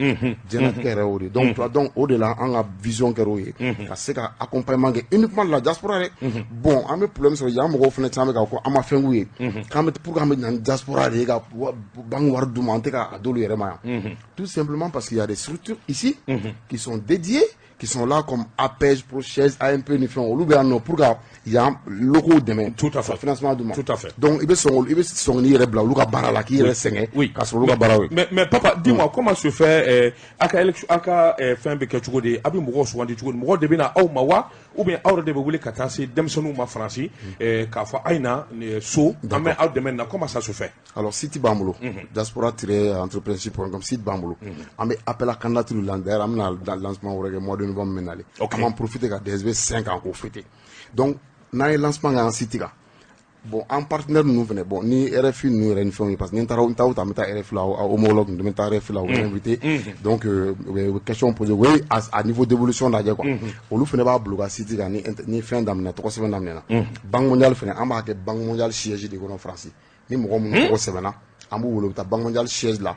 Diɲɛlatigɛ yɛrɛ y'o de. Donc o de la an ka vision kɛra o ye, ka se ka accompagnement kɛ uniquement de la diaspora dɛ. Bon, an bɛ problème sɔrɔ yan, mɔgɔw fana caman bɛ k'a fɔ an ma fɛn k'u ye, k'an bɛ pour que an bɛ na ni diaspora de ye ka banque wari d'u ma, an tɛ ka a d'olu yɛrɛ ma yan, tout simplement parce qu'il y a des structures ici qui sont dédiées, qui sont là, comme APEJ, PROCHEZ, AMP ni fɛnw, olu bɛ yan nɔ pour ka yan locaux dɛmɛ. Tout à fait. Financement d'u ma. Tout à fait. Donc i bɛ sɔn n'i yɛrɛ bila olu ka baara la, k'i yɛrɛ sɛgɛn k'a sɔrɔ olu ka baara ye. Mais papa, dis-moi, comment se fait a ka élection, a ka fɛn bɛ kɛ cogo di? A bɛ mɔgɔw sugandi cogo di? Mɔgɔw de bɛ na aw ma wa, ou bien aw yɛrɛ de bɛ wuli ka taa se denmisɛnninw ma Faransi k'a fɔ a ye na so, an bɛ aw dɛmɛ nin na? Comment ça se fait? Alors, site b'an bolo, diaspora-entrepreneurship.com, site b'an bolo. An bɛ appel à candidature la. D'ailleurs, an bɛna lancement wɛrɛ kɛ mois de novembre min nalen. An b'an profiter ka DSB 5 ans k'o fêter. Donc n'an ye lancement kɛ an site kan, bon, an partenaire ninnu fɛnɛ, bon, ni RFI ninnu yɛrɛ ni fɛnw ye, parce que ni n taara, n taa o ta, n bɛ taa RFI la, homologue n bɛ taa RFI la, u bɛ invité, donc u bɛ question poser, u bɛ a niveau d'évolution lajɛ quoi. Olu fɛnɛ b'a bila u ka site kan ni fɛn daminɛ, tɔgɔ sɛbɛn daminɛna. Banque mondiale fɛnɛ, an b'a kɛ Banque mondiale siège de kɔnɔ Faransi. Ni mɔgɔ minnu tɔgɔ sɛbɛnna, an b'u wele, u bɛ taa Banque mondiale siège la.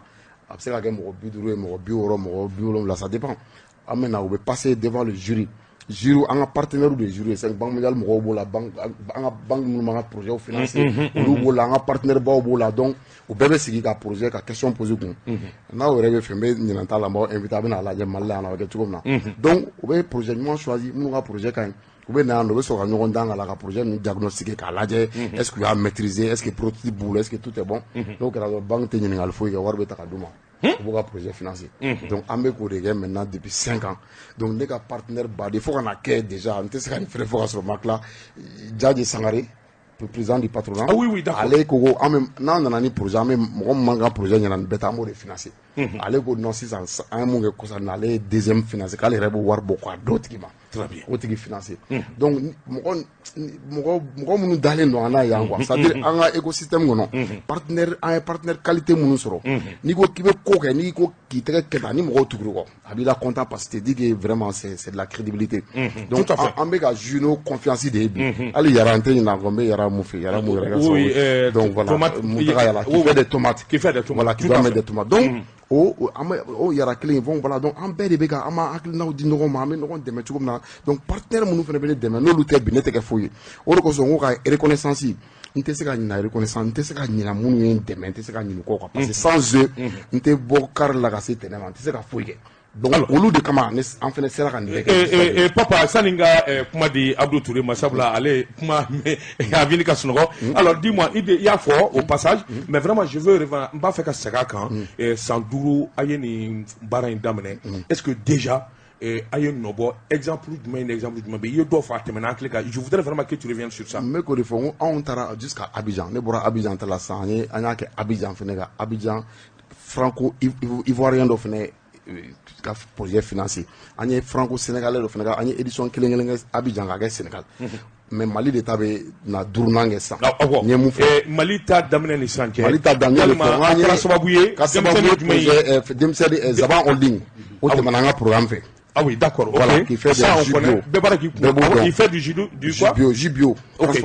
A bɛ se ka kɛ mɔgɔ 50 ye, mɔgɔ 60, mɔgɔ 70, ça dépend. An bɛ na, u bɛ passer devant le jury. Jury, an ka partenaire de jury ye, c'est Banque mondiale mɔgɔw b'o la, banque, an ka banque minnu b'an ka projet financer, olu b'o la, an ka partenaire baw b'o la. Donc u bɛɛ bɛ sigi ka projet ka question poser kun. N'aw yɛrɛ bɛ fɛ, n bɛ ɲinɛ t'a la, n b'aw invité, a bɛ n'a lajɛ Mali la yan nɔ, a bɛ kɛ cogo min na. Donc u bɛ projet ɲuman choisi, minnu ka projet ka ɲi, u bɛ na yan nɔ, u bɛ sɔrɔ ka ɲɔgɔn dan k'a la, ka projet ninnu diagnostiquer k'a lajɛ, est ce que u y'a maîtriser, est ce que prototype b'u bolo, est ce que tout est bon. N'o kɛra dɔrɔn, banque tɛ ɲininkali foyi kɛ, wari bɛ ta ka d'u ma, u b'u ka projet financer. Donc an bɛ k'o de kɛ maintenant depuis 5 ans. Donc ne ka partenaire baden, fo ka na kɛ déjà, n tɛ se ka nin fɛnɛ fɔ ka sɔrɔ ma tila, Diadje Sangare, président du patronat. Ah oui, oui, d'accord. Ale ko ko an bɛ, n'an nana ni projet, an bɛ mɔgɔ min man ka projet ɲɛna nin bɛɛ ta, an b'o de financer. Ale ko non, sisan an ye mun kɛ kɔsa in na, ale ye deuxième financer, k'ale yɛrɛ b'o wari bɔ k'a d'o tigi ma. Très bien. O tigi financer. Donc mɔgɔ minnu dalen don an na yan quoi, c'est à dire an ka écosystème kɔnɔ, partenaire, an ye partenaire qualité minnu sɔrɔ, n'i ko k'i bɛ ko kɛ, n'i ko k'i tɛgɛ kɛ tan, ni mɔgɔw tugur'i kɔ, a b'i la content, parce que tu dis que vraiment c'est de la crédibilité. Donc Tout à fait. an bɛ ka jouer n'o confiance de ye bi. Hali Yara, n tɛ ɲinɛ a kɔ, n bɛ Yara mun fɛ, Yara mun yɛrɛ ka sababu ye. Donc voilà, tomate, Mountaga Yara qui fait des tomates. Qui fait des tomates. Voilà, qui Tout doit à mettre fait. des tomates. Donc o an bɛ o Yara kelen in fɔ, voilà. Donc an bɛɛ de bɛ ka an b'an hakilinaw di ɲɔgɔn ma, an bɛ ɲɔgɔn dɛmɛ cogo min na. Donc partenaire minnu fana bɛ ne dɛmɛ, n'olu tɛ bi, ne tɛ kɛ foyi ye. O de kosɔn n ko ka reconnaissance, n tɛ se ka ɲinɛ reconnaissance, n tɛ se ka ɲinɛ minnu ye n dɛmɛ, n tɛ se ka ɲinɛ u kɔ quoi, parce que sans eux, n tɛ bɔ kari la ka se tɛnɛ ma, n tɛ se ka foyi kɛ. Donc olu de kama ne an fana sera ka nin bɛɛ kɛ. Papa, sani n ka kuma di Abdou Touré ma, sabula ale kuma a vini ka sunɔgɔ. Alors dis-moi, i y'a fɔ au passage, mais vraiment je veux revenir, n b'a fɛ ka segin a kan. San 5 a ye nin baara in daminɛ, est-ce que déjà a ye nɔ bɔ? Exemple jumɛn ni exemple jumɛn bɛ yen? I ye dɔw fɔ, a tɛmɛna an hakili kan. Je voudrais vraiment que tu reviennes sur ça. N bɛ k'o de fɔ, n ko anw taara jusqu'à Abidjan. Ne bɔra Abidjan ta la sisan, an y'a kɛ Abidjan fɛnɛ, ka Abidjan franco ivoirien dɔ fɛnɛ ka projet financé, an ye franco sénégalais dɔ fɛnɛ ka, an ye édition kelen kelen kɛ Abidjan ka kɛ Sénégal, mais Mali de ta bɛ na duurunan kɛ sisan. Awɔ. N ye mun fɔ? Mali ta daminɛ ni sisan cɛ, Mali ta daminɛ de yalima fɔ, a kɛra sababu ye ka sababu ye denmisɛnnin jumɛn ye? Projet denmisɛnnin Zaban Holding, o tɛmɛna an ka programme fɛ. Ah oui, d'accord. Voilà, ok. qui fait des Ça, on jus connaît. bio. Bɛɛ b'a dɔn k'i kun. Bɛɛ b'o dɔn. Il fait du jus, du Jus quoi? bio, jus bio.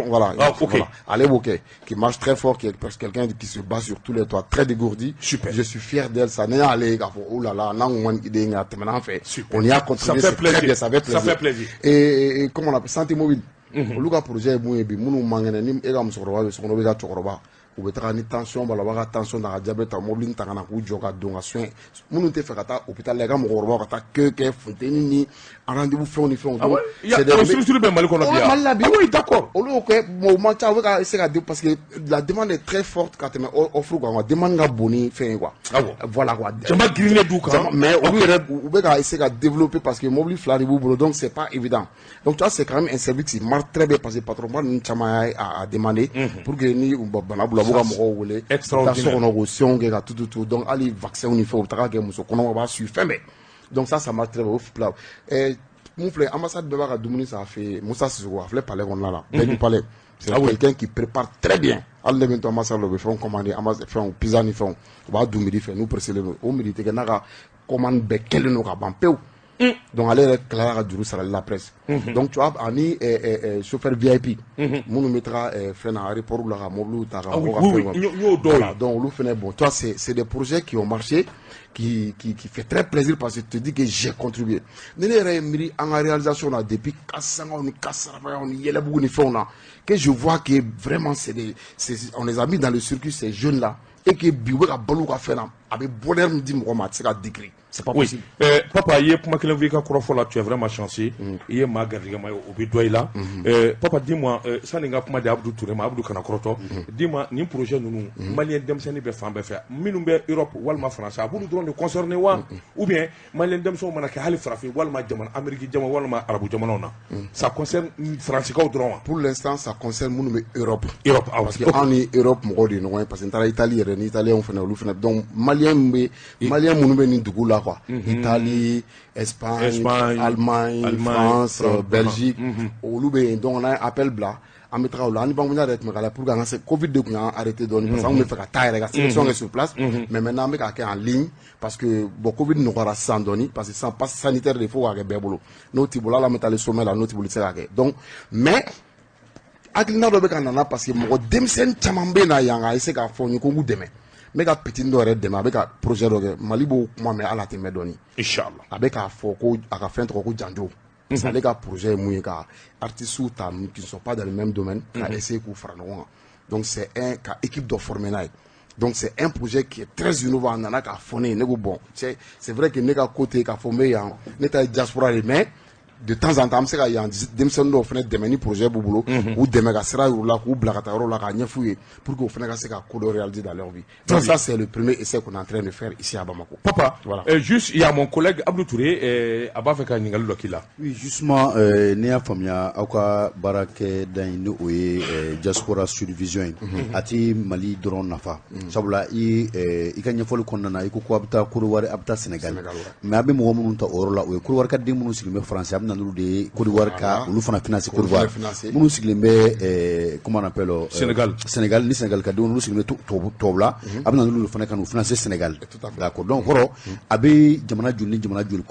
Voilà, Ah, ok. voilà. Allez, ok. Qui marche très fort, qui est parce que quelqu'un qui se bat sur tous les toits, très dégourdi. Super. Je suis fier d'elle. Ça n'est allé, oh là là, non, on a fait. Super. On y a contribué. Ça fait C'est très plaisir. bien, ça fait Ça plaisir. fait plaisir. Et comment on appelle, santé mobile. Olu ka projet ye mun ye bi, minnu man kɛnɛ, ni e ka musokɔrɔba bɛ so kɔnɔ, ou ka cɛkɔrɔba, U bɛ taga ni tension b'a la, u b'a ka tension ta, ka diabète ta, mobili ta ka na k'u jɔ ka don ka soin. Minnu tɛ fɛ ka taa hôpital la, i ka mɔgɔkɔrɔbaw ka taa queue kɛ funteni ni rendez-vous fɛnw ni fɛnw. Ah ouais, c'est des structures bɛ Mali kɔnɔ bi yan. Mali la bi. Ah oui, d'accord. Olu y'o kɛ, bon, o man ca. U bɛ ka se ka di parce que la demande est très forte ka tɛmɛ offre kan quoi. Demande ka bon ni fɛn ye quoi. Ah bon. Voilà quoi. Jama girinnen d'u kan. Mais olu yɛrɛ, u bɛ ka essayer ka développer parce que mobili fila de b'u bolo, donc c'est pas évident. Donc tu vois, c'est quand même un service qui marche très bien parce que patron ba ninnu caman y'a demandé pour que ni bana b'u la, u b'u ka mɔgɔw wele. Extraordinaire. Taa so kɔnɔ k'o soins kɛ ka tout tout tout. Donc hali vaccin ni fɛnw, u bɛ taga kɛ muso kɔnɔma b'a suivre, fɛn bɛɛ. Donc ça marche très bien. O fila mun filɛ, ambassade bɛɛ b'a ka dumuni san a fɛ yen. Musa Sisoko, a filɛ palais kɔnɔna la, bɛɛ du palais. C'est quelqu'un qui prépare très bien. Hali ne bɛ n to ambassade la, u bɛ fɛnw commander, ambassade fɛnw, pizza ni fɛnw, u b'a dun midi fɛ n'u pressé don. O midi tɛ kɛ n'a ka commande bɛɛ kɛlen don ka ban pewu. Donc ale yɛrɛ tilara ka juru sarali la presque. Donc tu vois, ani chauffeur VIP minnu bɛ taga fɛn na, aéroport la, ka mobiliw ta ka mɔgɔw ka fɛnw. N y'o dɔw ye. Donc olu fɛnɛ, bon, toi, c'est des projets qui ont marché, qui fait très plaisir parce que tu te dis que j'ai contribué. Ni ne yɛrɛ ye miiri an ka réalisation na depuis Kasangaw ni Kasarabayaw ni Yɛlɛbugu ni fɛnw na, que je vois que vraiment c'est des c'est on les a mis dans le circuit, ces jeunes là, et que bi u bɛ ka balo u ka fɛn na, a bɛ bonheur min di mɔgɔ ma, a tɛ se ka décrire. C'est pas possible. Papa, i ye kuma kelen fɔ i ka kɔrɔfɔ la, tu es vraiment chanceux. I ye maa garijɛgɛma ye, o bɛ dɔ i la. Papa, dis-moi, sani n ka kuma di Abdou Touré ma, Abdou kana kɔrɔtɔ. Dis-moi, nin projet ninnu, malien denmisɛnnin bɛ fan bɛɛ fɛ, minnu bɛ Europe walima France, a b'olu dɔrɔn de concerner wa? Ou bien malien denmisɛnw mana kɛ hali farafin walima jamana Amérique jamana walima arabu jamanaw na, ça concerne Fransikaw dɔrɔn wa? Pour l'instant, ça concerne minnu bɛ Europe. Europe, awɔ. Parce que anw ni Europe mɔgɔw de ye ɲɔgɔn ye, parce que n taara Italie yɛrɛ ni Italien fana, olu fana. Donc malien min bɛ, malien minnu bɛ nin dugu la quoi, Italie, Espagne, Espagne, Allemagne, Allemagne, France, France, Belgique, olu bɛ yen. Donc n'an ye appel bila, an bɛ taga o la. An ni Banque mondiale yɛrɛ tun bɛ k'a la pour que an ka se Covid de tun y'an arrêté dɔɔnin, parce que an tun bɛ fɛ ka taa yɛrɛ ka sélection kɛ sur place, mais maintenant an bɛ k'a kɛ en ligne parce que bon, Covid nɔgɔyara sisan dɔɔnin, parce que sisan passe sanitaire de fo k'a kɛ bɛɛ bolo. N'o t'i bolo, hali an bɛ taa sommet la, n'o t'i bolo, i tɛ se k'a kɛ. Donc mais hakilina dɔ bɛ ka nana parce que mɔgɔ denmisɛnnin caman bɛ na yan ka essayer k'a fɔ n ye ko n k'u dɛmɛ. N bɛ ka petit dɔ yɛrɛ dɛmɛ, a bɛ ka projet dɔ kɛ. Mali b'o kuma mɛn, hali a tɛ mɛn dɔɔnin. Inchallah. A bɛ k'a fɔ ko a ka fɛn tɔgɔ ko Janjo. Parce que ale ka projet ye mun ye? Ka artistes ta qui ne sont pas dans le même domaine, ka essayer k'u fara ɲɔgɔn kan. Donc c'est un ka équipe dɔ former n'a ye. Donc c'est un projet qui est très innovant. A nana k'a fɔ ne ye, ne ko bon, c'est vrai que ne ka côté k'a fɔ n bɛ yan, ne ta ye diaspora de, mais de temps en temps an bɛ se ka yan denmisɛnnin dɔw fana dɛmɛ ni projet b'u bolo, k'u dɛmɛ ka sira yir'u la, k'u bila ka taa yɔrɔ la, k'a ɲɛf'u ye pour que u fana ka se ka ko dɔ réaliser dans leur vie. Donc ça, c'est le premier essai qu'on est en train de faire ici à Bamako. Papa, voilà. Juste, il y a mon collègue Abdou Touré, a b'a fɛ ka ɲininkali dɔ k'i la. Oui, justement, ne y'a faamuya, aw ka baarakɛda in, ni o ye Diaspora Supervision ye, a ti Mali dɔrɔn nafa, sabula i ka ɲɛfɔli kɔnɔna na, i ko ko a bɛ taa Côte d'Ivoire, a bɛ taa Sénégal, mais a bɛ mɔgɔ minnu ta o yɔrɔ la, o ye Côte d'Ivoire ka den minnu sigilen bɛ France, a bɛ na n'olu de ye Côte d'Ivoire ka olu fana financer Côte d'Ivoire, minnu sigilen bɛ, comment on appelle, Sénégal, Sénégal ni Sénégal ka denw, olu sigilen bɛ tubabula, a bɛ na n'olu fana ka n'u financer Sénégal. D'accord, donc kɔrɔ a bɛ jamana joli ni jamana joli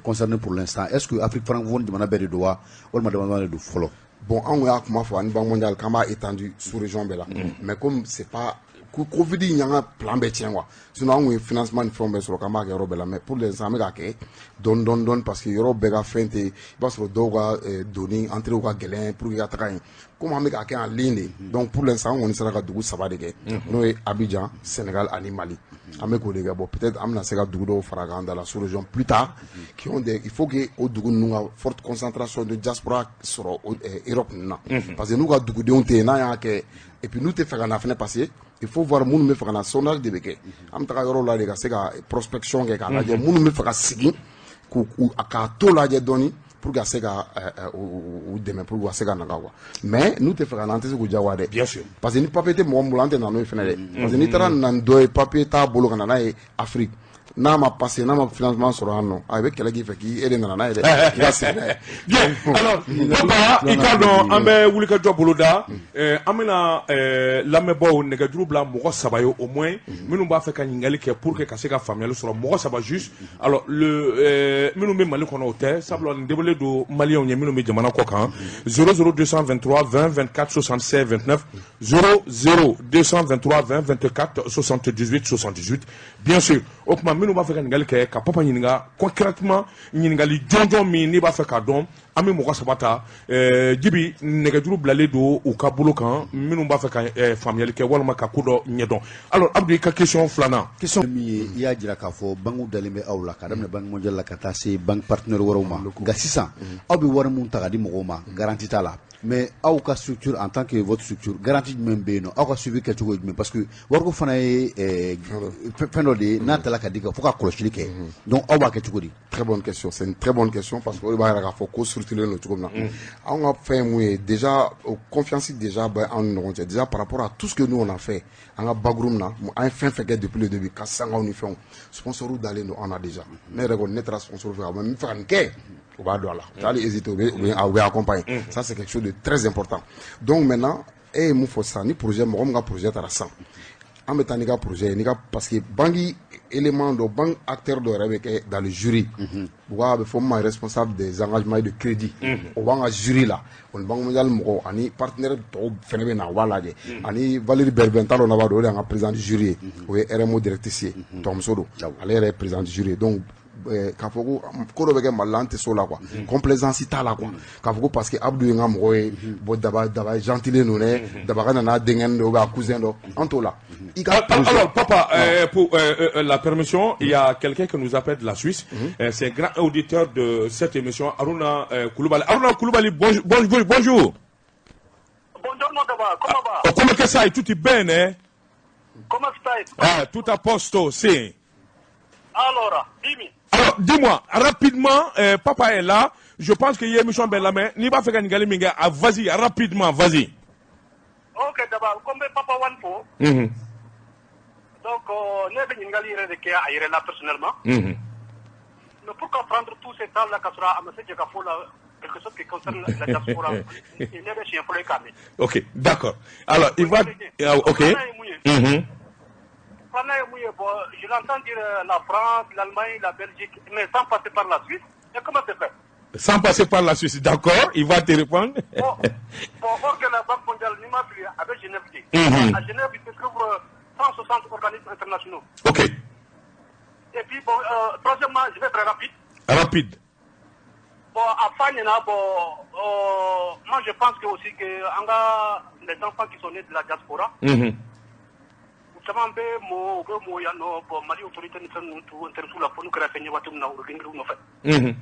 concerné pour l'instant? Est-ce que Afrique francophone jamana bɛɛ de don wa, walima jamana de don fɔlɔ? Bon, anw y'a kuma fɔ ani Banque mondiale k'an b'a étendu sous région bɛɛ la, mais comme c'est pas Covid in y'an ka plan bɛɛ tiɲɛ quoi, sinon an kun ye financement ni fɛnw bɛɛ sɔrɔ k'an b'a kɛ yɔrɔ bɛɛ la. Mais pour l'instant an bɛ k'a kɛ dɔɔni dɔɔni dɔɔni parce que yɔrɔ bɛɛ ka fɛn tɛ, i b'a sɔrɔ dɔw ka donni entrée ka gɛlɛn pour que i ka taga yen, comme an bɛ k'a kɛ en ligne de. Donc pour l'instant an kɔni sera ka dugu saba de kɛ, n'o ye Abidjan, Sénégal ani Mali. An bɛ k'o de kɛ. Bon, peut-être an bɛna se ka dugu dɔw fara kan dans la sous-région plus tard qui ont des, il faut que o dugu ninnu ka forte concentration de diaspora sɔrɔ Europe ninnu na, parce que n'u ka dugudenw tɛ yen n'a y'a kɛ, et puis n'u tɛ fɛ ka na fɛnɛ, parce que il faut voir minnu bɛ fɛ ka na, sondage de bɛ kɛ. An bɛ taga yɔrɔ la de ka se ka prospection kɛ k'a lajɛ minnu bɛ fɛ ka sigi k'u k'a to lajɛ dɔɔni pour ka se ka u dɛmɛ pour que ka se ka na quoi. Mais n'u tɛ fɛ ka na, an tɛ se k'u diyagoya dɛ. Bien sûr. Parce que ni papier tɛ mɔgɔ min bolo, an tɛ na n'o ye fɛnɛ dɛ, parce que n'i taara na ni dɔ ye, papier t'a bolo ka na n'a ye Afrique, n'a ma passé, n'a ma financement sɔrɔ yan nɔ, a bɛ kɛlɛ k'i fɛ k'i e de nana n'a ye dɛ, i ka segin n'a ye. Bien, alors papa, i k'a dɔn an bɛ wulikajɔ boloda, an bɛna lamɛnbaaw nɛgɛjuru bila mɔgɔ saba ye au moins minnu b'a fɛ ka ɲininkali kɛ pour que ka se ka faamuyali sɔrɔ, mɔgɔ saba juste. Alors le minnu bɛ Mali kɔnɔ, o tɛ, sabula nin débele don maliyɛnw ye minnu bɛ jamana kɔ kan. 00 223 20 24 76 29, 00 223 20 24 78 78, bien sûr. O tuma Minnu b'a fɛ ka ɲininkali kɛ ka papa ɲininka concrètement, ɲininkali jɔnjɔn min n'i b'a fɛ k'a dɔn, an bɛ mɔgɔ saba ta. Jibi nɛgɛjuru bilalen don u ka bolo kan, minnu b'a fɛ ka faamuyali kɛ walima ka ko dɔ ɲɛdɔn. Alors Abdou, i ka question filanan. Question min ye, i y'a jira k'a fɔ banque dalen bɛ aw la, ka daminɛ Banque mondiale la ka taa se banque partenaire wɛrɛw ma. Nka sisan aw bɛ wari mun ta ka di mɔgɔw ma, garantie t'a la. Mais aw ka structure, en tant que votre structure, garantie jumɛn bɛ yen nɔ? Aw ka suivi kɛcogo ye jumɛn? Parce que wariko fana ye fɛn dɔ de ye n'a tala ka di kan fo ka kɔlɔsili kɛ. Donc aw b'a kɛ cogo di? Très bonne question. C'est une très bonne question parce que o de b'a yira k'a fɔ ko structuré don cogo min na. Anw ka fɛn ye mun ye? Déjà, o confiance déjà bɛ anw ni ɲɔgɔn cɛ. Déjà, par rapport à tout ce que nous on a fait, an ka backroom na, an ye fɛn fɛn kɛ depuis le début, ka sangaw ni fɛnw, sponsor dalen don an na déjà. Ne yɛrɛ kɔni, ne taara sponsor fɛ, a bɛ n fɛ ka nin kɛ, u b'a dɔn a la. U tɛ hali hésiter, u bɛ accompagner. Ça, c'est quelque chose de très important. Donc maintenant, e ye mun fɔ sisan? Ni projet, mɔgɔ min ka projet taara sisan, an bɛ taa n'i ka projet ye, n'i ka, parce que banque élément dɔ, banque acteur dɔ yɛrɛ bɛ kɛ dans le jury. U b'a bɛ fɔ min ma responsable des engagements et de crédit. O b'an ka jury la. O ni Banque mondiale mɔgɔw ani partenaire tɔw fɛnɛ bɛ na, u b'a lajɛ. Ani Valérie Berben, t'a dɔn n'a b'a dɔn, o de y'an ka président du jury ye. O ye RMO directrice ye, tɔgɔmuso don. Ale yɛrɛ ye président du jury ye. Donc k'a fɔ ko ko dɔ bɛ kɛ Mali la, an tɛ s'o la quoi. Complaisance t'a la quoi. K'a fɔ ko parce que Abdou ye n ka mɔgɔ ye, bon, Daba, Daba ye gentil don dɛ, Daba ka na n'a denkɛ dɔ ou bien a cousin dɔ, an t'o la. I ka projet. Alors, papa, pour la permission, il y a quelqu'un qui nous appelle de la Suisse. C'est un grand auditeur de cette émission, Aruna Koulibaly. Aruna Koulibaly, bonjour. Bonjour. Bonjour. Buongiorno Daba, come va? Oh, come che stai? Tutti bene? Come stai? Ah, tutto a posto, sì. Allora, dimmi. Alors, dis-moi, rapidement, papa est là. Je pense qu'il y a émission belle la main. N'i b'a fɛ ka ɲininkali min kɛ, ah, vas-y, rapidement, vas-y. Ok Daba, comme Papa Wan fo. Donc, ne bɛ ɲininkali yɛrɛ de kɛ a yɛrɛ la personnellement. Mais pourquoi prendre tout ce temps-là ka sɔrɔ a ma se jɛ ka fɔ la quelque chose qui concerne la diaspora? Ne bɛ siɲɛ fɔlɔ ye k'a mɛn. Ok, d'accord. Alors, il va. Ah, ok. Filanan ye mun ye? Filanan ye mun ye? Bon, je l'entends dire la France, l'Allemagne, la Belgique, mais sans passer par la Suisse. Et comment c'est fait? Sans passer par la Suisse, d'accord, il va te répondre. Bon, or que la Banque mondiale, ni ma fili, a bɛ Genève de. À Genève, il se trouve 160 organismes internationaux. Et puis, bon, troisièmement, je vais être rapide. Rapide. Bon, à Fagnana, bon, moi je pense que aussi que an ka, les enfants qui sont nés de la diaspora, u caman bɛ mɔ, u bɛ mɔ yan nɔ. Bon, Mali autorité ni fɛn ninnu t'u intéressé la fo n'u kɛra fɛn ye waati min na, u bɛ girin u nɔfɛ.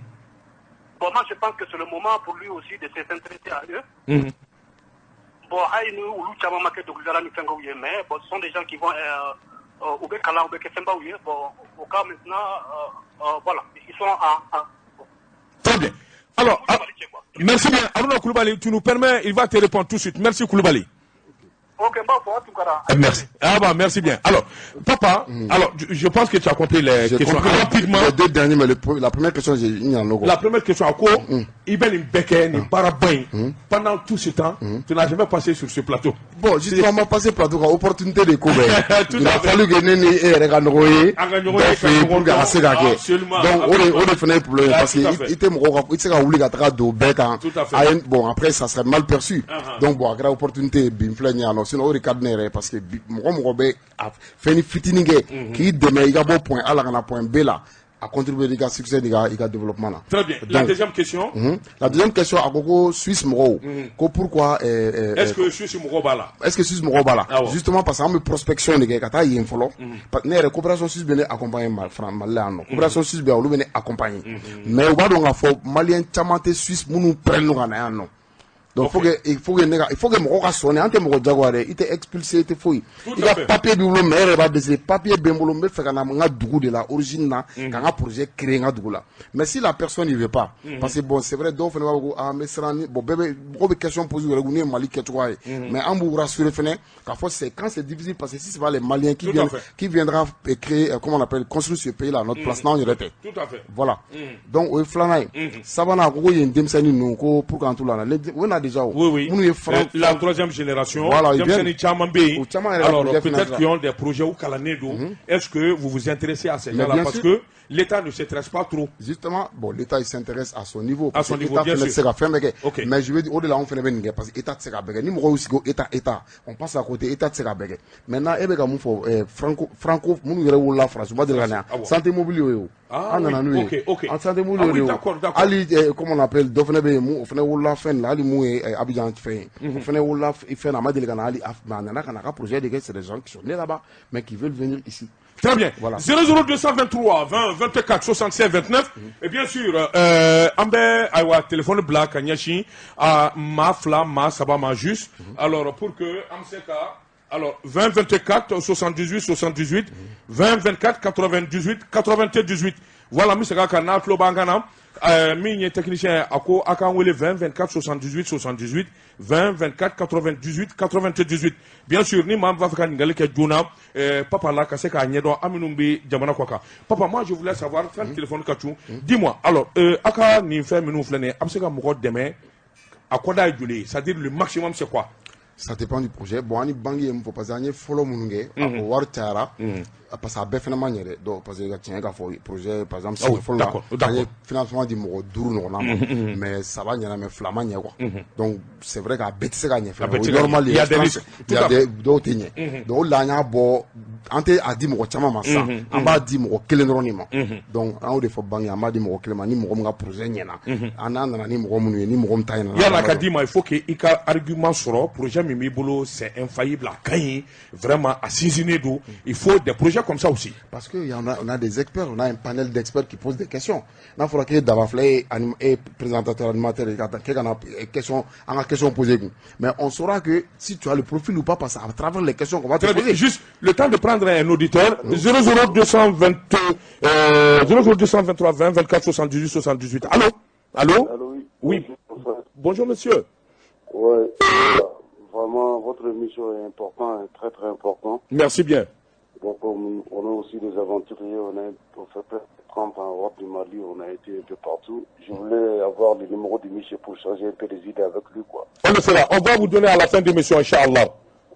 Bon, moi je pense que c'est le moment pour lui aussi de s'intéresser à eux. Bon, hali ni olu caman ma kɛ dɔnkilidala ni fɛnkɛw ye, mais bon, ce sont des gens qui vont u bɛ kalan, u bɛ kɛ fɛnbaw ye. Bon, au cas maintenant, voilà, ils sont en Très bien. Alors, ah, merci bien. Aruna Koulibaly, tu nous permets, il va te répondre tout de suite. Merci Koulibaly. Ok, n b'a fɔ, Tunkara. Ah, merci. Ah bah, merci bien. Alors, papa, alors, je pense que tu as compris les J'ai questions. compris Rapidement. les deux derniers, mais la première question, j'ai une en La première question, à quoi i bɛ nin bɛɛ kɛ, nin baaraba in, pendant tout ce temps, tu n'as jamais passé sur ce plateau. Bon, justement, ma passé plateau kan, opportunité de ko bɛɛ. Tout Il à a fait. fallu que ne ni e yɛrɛ ka ɲɔgɔn ye An ka ɲɔgɔn ye, dɔ ka fɛ yen ɲɔgɔn pour que a ka se ka dɔn. kɛ. Absolument, Donc o de fana ye problème ye Ah, parce que tout à fait. i tɛ mɔgɔw ka, i tɛ se ka wuli ka taga don bɛɛ kan. Tout à fait. A ye, bon, après ça serait mal perçu. Donc bon, a kɛra opportunité ye bi, n filɛ nin ye yan nɔ. Sinon o de ka di ne yɛrɛ ye parce que bi mɔgɔ mɔgɔ bɛ a fɛn ni fitinin kɛ k'i dɛmɛ i ka bɔ point A la ka na point B la, a contribuer i ka succès n'i ka i ka développement la. Très bien. La Donc, deuxième question, La deuxième question, a ko ko Suisse mɔgɔw ko pourquoi est-ce que Suisse mɔgɔw b'a la? Est-ce que Suisse mɔgɔw b'a la? Awɔ. Justement, parce que an bɛ prospection de kɛ ka taa yen fɔlɔ. Ne yɛrɛ, coopération suisse bɛ ne accompagner Mali la yan nɔ. Coopération suisse bɛ yan, olu bɛ ne accompagner, mais u b'a dɔn k'a fɔ malien caman tɛ Suisse minnu prennent ka na yan nɔ. Donc faut que il faut que ne ka, il faut que mɔgɔw ka sɔn ne, an tɛ mɔgɔ jagoya dɛ, i tɛ expulsé, i tɛ foyi. Tout I à ka fait. papier b'i bolo, mais e yɛrɛ b'a décider, papier bɛ n bolo, n bɛ fɛ ka na n ka dugu de la, origine na, ka n ka projet créer n ka dugu la. Mais si la personne il veut pas, parce que bon, c'est vrai, dɔw fana b'a fɔ ko ah, n bɛ siran ni, bon, bɛɛ bɛ, mɔgɔw bɛ question poser u yɛrɛ kun ne ye Mali kɛcogoya ye, mais an b'u rassurer fɛnɛ k'a fɔ c'est quand c'est difficile, parce que si c'est pas les Maliens qui Tout à viennent fait. qui viendra créer, comment on appelle, construire ce pays là à notre place, n'anw yɛrɛ tɛ. Tout à fait. Voilà. Donc o ye filanan ye. Sabanan, a ko ko yen denmisɛnnin ninnu ko pour qu'an t'u la na, o na déjà o. Oui. Minnu ye franc La troisième génération. Voilà, ils viennent. Denmisɛnnin caman bɛ yen. U caman yɛrɛ ka Alors projet peut-être financé. qu'ils ont des projets u kalannen don. Est-ce que vous vous intéressez à ces Mais gens-là? bien Parce sûr. que l'État ne s'intéresse pas trop. Justement, bon, l'État, il s'intéresse à son niveau. À son niveau, État bien fɛnɛ sûr. tɛ se ka fɛn bɛɛ kɛ. Mais je veux dire, o de la anw fɛnɛ bɛ nin kɛ, parce que État tɛ se ka bɛɛ kɛ. Ni mɔgɔw y'u sigi ko État, État, on passe à côté, État tɛ se ka bɛɛ kɛ. Maintenant, e bɛ ka mun fɔ, franco minnu yɛrɛ wolola France, u ma deli ka na yan. Santé mobile y'o ye o. Ah, An nana oui, n'u ye. ok. An santé mobile Ah y'o de oui, ye o. d'accord. Hali, comment on appelle, dɔ fɛnɛ bɛ yen, mun o fɛnɛ wolola fɛn la, hali mun ye Abidjan fɛn ye. O fɛnɛ wolola fɛn na, a ma deli ka na hali, mais a nana ka na a ka projet de kɛ, c'est des gens qui sont nés là-bas, mais qui veulent venir ici. Très bien. Voilà. 00223 20 24 67 29. Et bien sûr, an bɛ ayiwa téléphone bila ka ɲɛsin a maa fila, maa saba ma juste. Alors pour que an bɛ se ka, alors 20 24 78 78, 20 24 98 98. Voilà, n bɛ segin a kan n'a tulo b'an kan na. Min ye technicien ye, a ko a k'an wele 20 24 78 78, 20 24 98 98. Bien sûr, ni maa min b'a fɛ ka ɲininkali kɛ joona papa la ka se k'a ɲɛdɔn, an minnu bɛ jamana kɔ kan. Papa, moi je voulais savoir, fɛn téléphone ka cun, dis-moi alors, a ka nin fɛn minnu filɛ nin ye, a bɛ se ka mɔgɔ dɛmɛ a kɔda ye joli ye? C'est-à-dire le maximum, c'est quoi? Ça dépend du projet. Bon, an ni banque ye mun fɔ, parce que an ye fɔlɔ minnu kɛ, o wari cayara, parce que a bɛɛ fɛnɛ ma ɲɛ dɛ. Donc parce que ka tiɲɛ k'a fɔ, projet par exemple Ah oui, siɲɛ fɔlɔ la, an ye financement di mɔgɔ duuru ɲɔgɔnna ma, mais saba ɲɛna, mais fila ma ɲɛ quoi. Donc c'est vrai k'a bɛɛ tɛ se ka ɲɛ A bɛɛ fɛnɛ, tɛ o se ye ka ɲɛ. normal ye. Il y a des risques. Il y a des dɔw tɛ ɲɛ. Donc o de la an y'a bɔ, an tɛ a di mɔgɔ caman ma sisan, an b'a di mɔgɔ kelen dɔrɔn de ma. Donc an y'o de fɔ banque ye, an b'a di mɔgɔ kelen ma, ni mɔgɔ min ka projet ɲɛna, an n'a nana ni mɔgɔ minnu ye, ni mɔgɔ min ta ɲɛna. Yala ka d'i ma, il faut que i ka argument sɔrɔ, projet min b'i bolo, c'est infaillible, a ka ɲi vraiment, a sinsinnen don. Il faut des projets comme ça aussi. Parce que y en a, on a des experts, on a un panel d'experts qui posent des questions. N'a fɔra k'e daba filɛ, e e présentateur animateur, ka taa k'e ka na question, an ka question poser kun. Mais on saura que si tu as le profil ou pas, parce à travers les questions qu'on va te Très bien. poser. Juste le temps de prendre un auditeur. 00222 00223 20 24 78 78. Allô? Allô? Allô, oui. Oui. Bonjour. Bonjour monsieur. Ouais, vraiment, votre émission est importante, très très important. Merci bien. Donc, on est aussi des aventuriers, on fait presque 30 ans en Europe du Mali, on a été un peu partout. Je voulais avoir le numéro du monsieur pour changer un peu les idées avec lui, quoi. On le fera. On va vous donner à la fin de l'émission, Inch'Allah.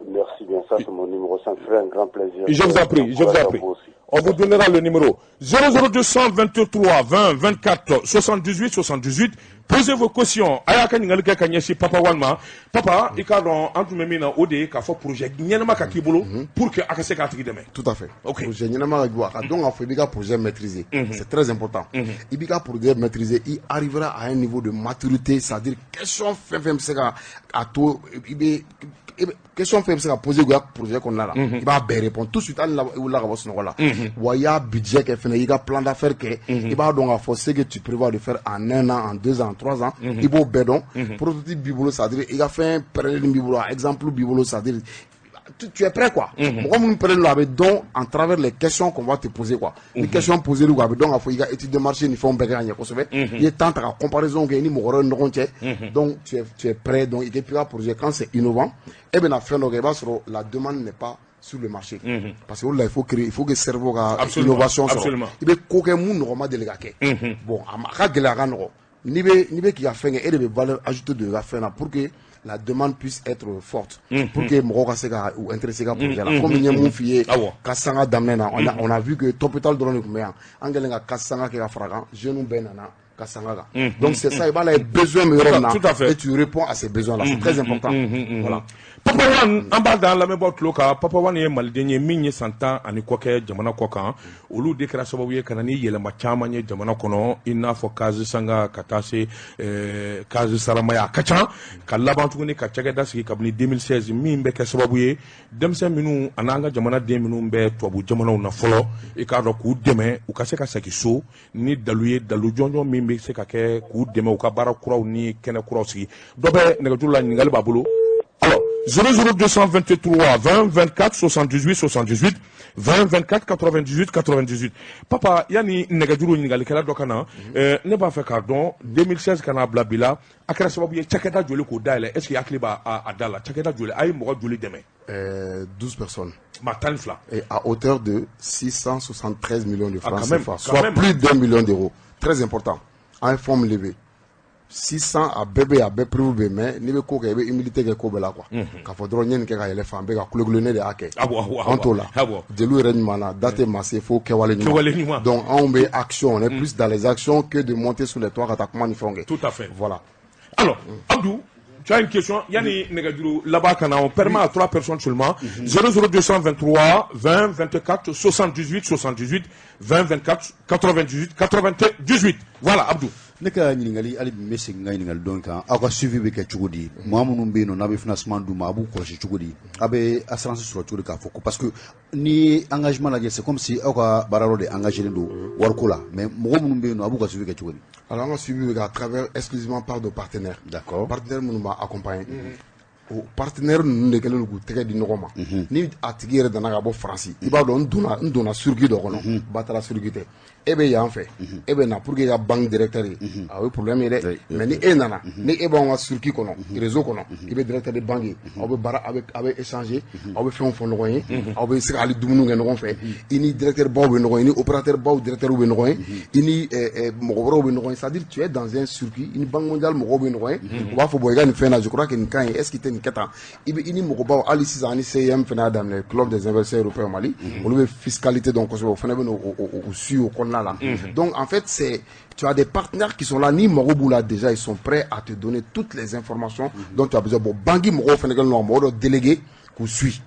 Merci bien, ça c'est mon numéro, ça me ferait un grand plaisir. Je vous en prie, je vous en prie. Vous aussi. On vous donnera le numéro 00223 20 24 78 78. Posez vos questions. A y'a ka ɲininkali kɛ ka ɲɛsin Papa Wane ma. Papa, i k'a dɔn an tun bɛ min na, o de ye k'a fɔ projet ɲɛnama ka k'i bolo pour que a ka se k'a tigi dɛmɛ. Tout à fait. Ok. Projet ɲɛnama ka bɔ, a ka dɔn k'a fɔ i b'i ka projet maîtriser. C'est très important. I b'i ka projet maîtriser, i arrivera à un niveau de maturité, c'est-à-dire question fɛn fɛn bɛ se ka a to i bɛ question fɛn bɛ se ka poser i ka projet kɔnɔna la, i b'a bɛɛ répondre tout de suite, hali i wulila ka bɔ sunɔgɔ la. Wa i y'a budget kɛ fɛnɛ, i ka plan d'affaires kɛ, i b'a dɔn k'a fɔ ce que tu prévois de faire en un an, en 2 ans, en 3 ans, i b'o bɛɛ dɔn. Prototype b'i bolo, c'est-à-dire i ka fɛn pɛrɛnnen b'i bolo, exemple b'i bolo, c'est-à-dire tu es prêt quoi. Mɔgɔ minnu prêt don, a bɛ dɔn en travers les questions qu'on va te poser quoi. Ni question posée quoi, a bɛ dɔn k'a fɔ i ka étude de marché ni fɛnw bɛɛ kɛ ka ɲɛ kosɛbɛ. I ye temps ta ka comparaison kɛ i ni mɔgɔ wɛrɛw ni ɲɔgɔn cɛ. Donc tu es prêt, donc i ka projet, quand c'est innovant, e bɛna fɛn dɔ kɛ, i b'a sɔrɔ la demande n'est pas sur le marché. Parce que o de la, il faut créer, il faut que cerveau ka innovation sɔrɔ. I bɛ ko kɛ mun nɔgɔ ma deli ka kɛ. Bon, a ka gɛlɛn, a ka nɔgɔ. N'i bɛ k'i ka fɛn kɛ, e de bɛ valeur ajoutée don i ka fɛn na pour que la demande puisse être forte, pour que mɔgɔw ka se ka u intéresser ka projet la. Comme n ye mun f'i ye ka sanga daminɛ na, on a vu que Topital dɔrɔn de tun bɛ yan. An kɛlen ka sanga kɛ ka fara kan, jeunes bɛɛ nana ka sanga kan. Donc c'est ça, i b'a lajɛ besoin bɛ yɔrɔ min na, Tout à fait. et tu réponds à ces besoins là, c'est très important. Voilà. Papa Wane, an b'a da lamɛnbaaw tulo kan. Papa Wane ye maliden ye min ye san 10 ani kɔ kɛ jamana kɔ kan. Olu de kɛra sababu ye ka na ni yɛlɛma caman ye jamana kɔnɔ, i n'a fɔ case sanga ka taa se case saramaya, a ka ca, ka laban tuguni ka cakɛda sigi kabini 2016 min bɛ kɛ sababu ye denmisɛn minnu ani an ka jamanaden minnu bɛ tubabu jamanaw na fɔlɔ, i k'a dɔn k'u dɛmɛ u ka se ka segin so ni dalu ye, dalu jɔnjɔn min bɛ se ka kɛ k'u dɛmɛ u ka baara kuraw ni kɛnɛ kuraw sigi. Dɔ bɛ nɛgɛjuru la, ɲininkali b'a bolo. Alors, 00223 20 24 78 78, 20 24 98 98. Papa, yani nɛgɛjuru ɲininkalikɛla dɔ ka na, ne b'a fɛ k'a dɔn 2016 ka n'a bila bi la, a kɛra sababu ye cakɛda joli k'o dayɛlɛ? Est ce que hakili b'a a da la, cakɛda joli, a ye mɔgɔ joli dɛmɛ? 12 personnes. Maa 12. Et à hauteur de 673 millions de Ah, francs quand même, CFA, quand soit même. plus d'1 million d'euros. Très important. Un fonds levé. 600 a bɛɛ bɛ yen, a bɛɛ preuve bɛ yen, mais n'i bɛ ko kɛ, i bɛ humilité kɛ ko bɛɛ la quoi. K'a fɔ dɔrɔn n ye nin kɛ ka yɛlɛ fan bɛɛ ka kulekule, ne de y'a kɛ. Anw t'o la. Jeliw yɛrɛ ɲuman na da tɛ maa se fo kɛwale ɲuman. Donc anw bɛ action, on est plus dans les actions que de monter sur les toits ka taa kuma ni fɛnw kɛ. Tout à fait. Voilà. Alors, Abdou, tu as une question. Yani nɛgɛjuru laban ka na, on permet à trois personnes seulement. 00223 20 24 78 78 20 24 98 98. Voilà, Abdou. Ne ka ɲininkali, hali bi n bɛ segin n ka ɲininkali dɔn kan: aw ka suivi bɛ kɛ cogo di? Maa minnu bɛ yen nɔ, n'a bɛ financement d'u ma, a b'u kɔlɔsi cogo di? A bɛ assurance sɔrɔ cogo di k'a fɔ ko, parce que n'i ye engagement lajɛ, c'est comme si aw ka baara yɔrɔ de engagé don wariko la, mais mɔgɔ minnu bɛ yen nɔ, a b'u ka suivi kɛ cogo di? Alors, an ka suivi bɛ kɛ à travers, exclusivement par nos partenaires. Partenaires minnu b'a accompagner. O partenaire ninnu de kɛlen don k'u tɛgɛ di ɲɔgɔn ma. Ni a tigi yɛrɛ nana ka bɔ Faransi, i b'a dɔn, n donna circuit dɔ kɔnɔ, Batara circuit tɛ. E bɛ yan fɛ, e bɛ na pour que i ka banque directeur ye, a ye problème ye dɛ. Mais ni e nana, ni e b'anw ka circuit kɔnɔ, réseau kɔnɔ, i bɛ directeur de banque ye, aw bɛ baara, aw bɛ échanger, aw bɛ fɛnw fɔ ɲɔgɔn ye, aw bɛ se ka hali dumuni kɛ ɲɔgɔn fɛ. I ni directeur baw bɛ ɲɔgɔn ye, i ni opérateur baw directeur bɛ ɲɔgɔn ye, i ni mɔgɔ wɛrɛw bɛ ɲɔgɔn ye. C'est à dire, tu es dans un circuit, i ni Banque mondiale mɔgɔw bɛ ɲɔgɔn ye, u b'a fɔ: bon, i ka nin fɛn na, je crois que nin ka ɲi, est ce que i tɛ nin kɛ tan? I bɛ i ni mɔgɔbaw. Hali sisan, ani CIM fana y'a daminɛ, Club des investisseurs européens au Mali, olu bɛ fiscalité dɔn kosɛbɛ, o fana bɛ n'o suit o kɔnɔna la. Donc en fait, c'est tu as des partenaires qui sont là, ni mago b'u la déjà, ils sont prêts à te donner toutes les informations dont tu as besoin. Bon, banque mɔgɔw fana kɛlen don ka mɔgɔ dɔ délégué k'u suit.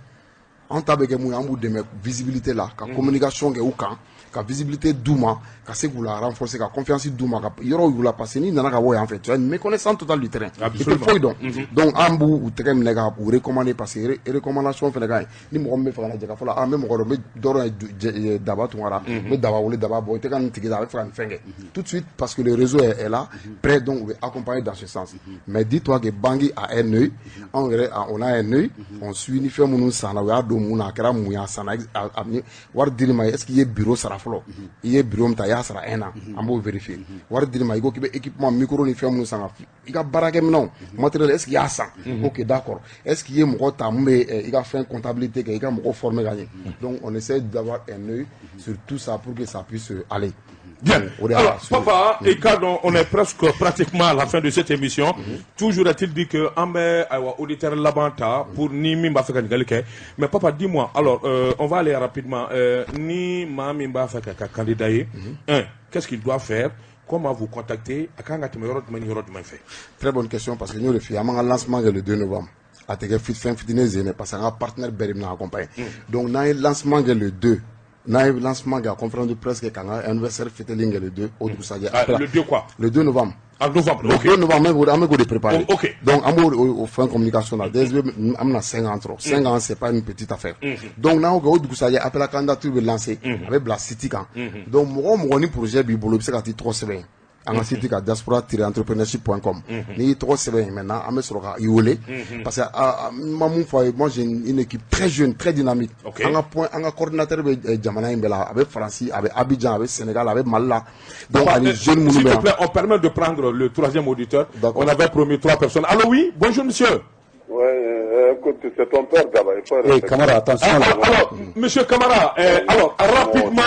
An ta bɛ kɛ mun ye? An b'u dɛmɛ visibilité la, ka communication kɛ u kan, ka visibilité d'u ma, ka se k'u la renforcer, ka confiance d'u ma, ka yɔrɔw y'u la, parce que n'i nana ka bɔ yan fɛ, tu as une méconnaissance totale du terrain, i tɛ foyi dɔn. Donc an b'u tɛgɛ minɛ ka u recommander, parce que recommandation fana ka ɲi. Ni mɔgɔ min bɛ fɛ ka na jɛ ka fɔ la, ah, n bɛ mɔgɔ dɔn, n bɛ dɔ ye Daba Tunkara, n bɛ Daba wele, Daba bɔ i tɛ ka nin tigi la, a bɛ fɛ ka nin fɛn kɛ tout de suite, parce que le réseau est là, prêt. Donc u bɛ accompagner dans ce sens. Mais dis-toi que banque a un œil, anw yɛrɛ, on a un œil, on suit ni fɛn minnu sanna, u y'a don mun na, a kɛra mun ye, a sanna, wari dir'i ma, est ce que i ye bureau sara fɔlɔ? I ye bureau min ta, i y'a sara un an, an b'o vérifier. Wari dir'i ma, i ko k'i bɛ équipement, micro ni fɛn minnu san, i ka baarakɛminɛnw, matériel, est ce que i y'a san? Ok, d'accord. Est ce que i ye mɔgɔ ta mun bɛ i ka fɛn comptabilité kɛ, i ka mɔgɔ former ka ɲɛ? Donc on essaie d'avoir un œil sur tout ça pour que ça puisse aller. Bien. Alors, papa, et quand on est presque pratiquement à la fin de cette émission, toujours est-il dit que an bɛ ayiwa auditeur laban ta pour ni min b'a fɛ ka ɲininkali kɛ. Mais papa, dis-moi, alors on va aller rapidement. Ni maa min b'a fɛ ka candidat ye, un, qu'est-ce qu'il doit faire? Comment vous contacter? A kan ka tɛmɛ yɔrɔ jumɛn ni yɔrɔ jumɛn fɛ? Très bonne question, parce que n y'o de f'i ye, an b'an ka lancement kɛ le 2 novembre. A tɛ kɛ fɛn fitinin zen dɛ, parce que an ka partenaire bɛɛ de bɛna accompagner. Donc n'an ye lancement kɛ le 2, n'an ye lancement kɛ, a conférence de presse kɛ, k'an ka anniversaire fêteli kɛ le 2, o dugusajɛ. Ah, le 2 quoi? Le 2 novembre. En novembre. Le 2 novembre, an bɛ k'o de préparer. Oh, ok. Donc an b'o o fɛn communication na. DSB, an bɛna 5 ans sɔrɔ. 5 ans, c'est pas une petite affaire. Donc n'an y'o kɛ, o dugusajɛ, appel à candidature bɛ lancer, a bɛ bila site kan. Donc mɔgɔ o mɔgɔ ni projet b'i bolo, i bɛ se ka t'i tɔgɔ sɛbɛn an ka site kan, diaspora-entrepreneurship.com. N'i y'i tɔgɔ sɛbɛn yen, maintenant an bɛ sɔrɔ ka i wele, parce que n ma mun fɔ a ye, moi j'ai une équipe très jeune, très dynamique. An ka point, an ka coordinateur bɛ jamana in bɛɛ la, a bɛ Faransi, a bɛ Abidjan, a bɛ Sénégal, a bɛ Mali la. Donc ani jeunes minnu S'il bɛ te yan. plaît, on permet de prendre le troisième auditeur. On avait promis trois personnes. Allô, oui, bonjour monsieur. Ouais, écoute, c'est ton père d'abord. Il faut Eh, respecter. Camara, attention Ah, là. alors, monsieur Camara, alors, rapidement,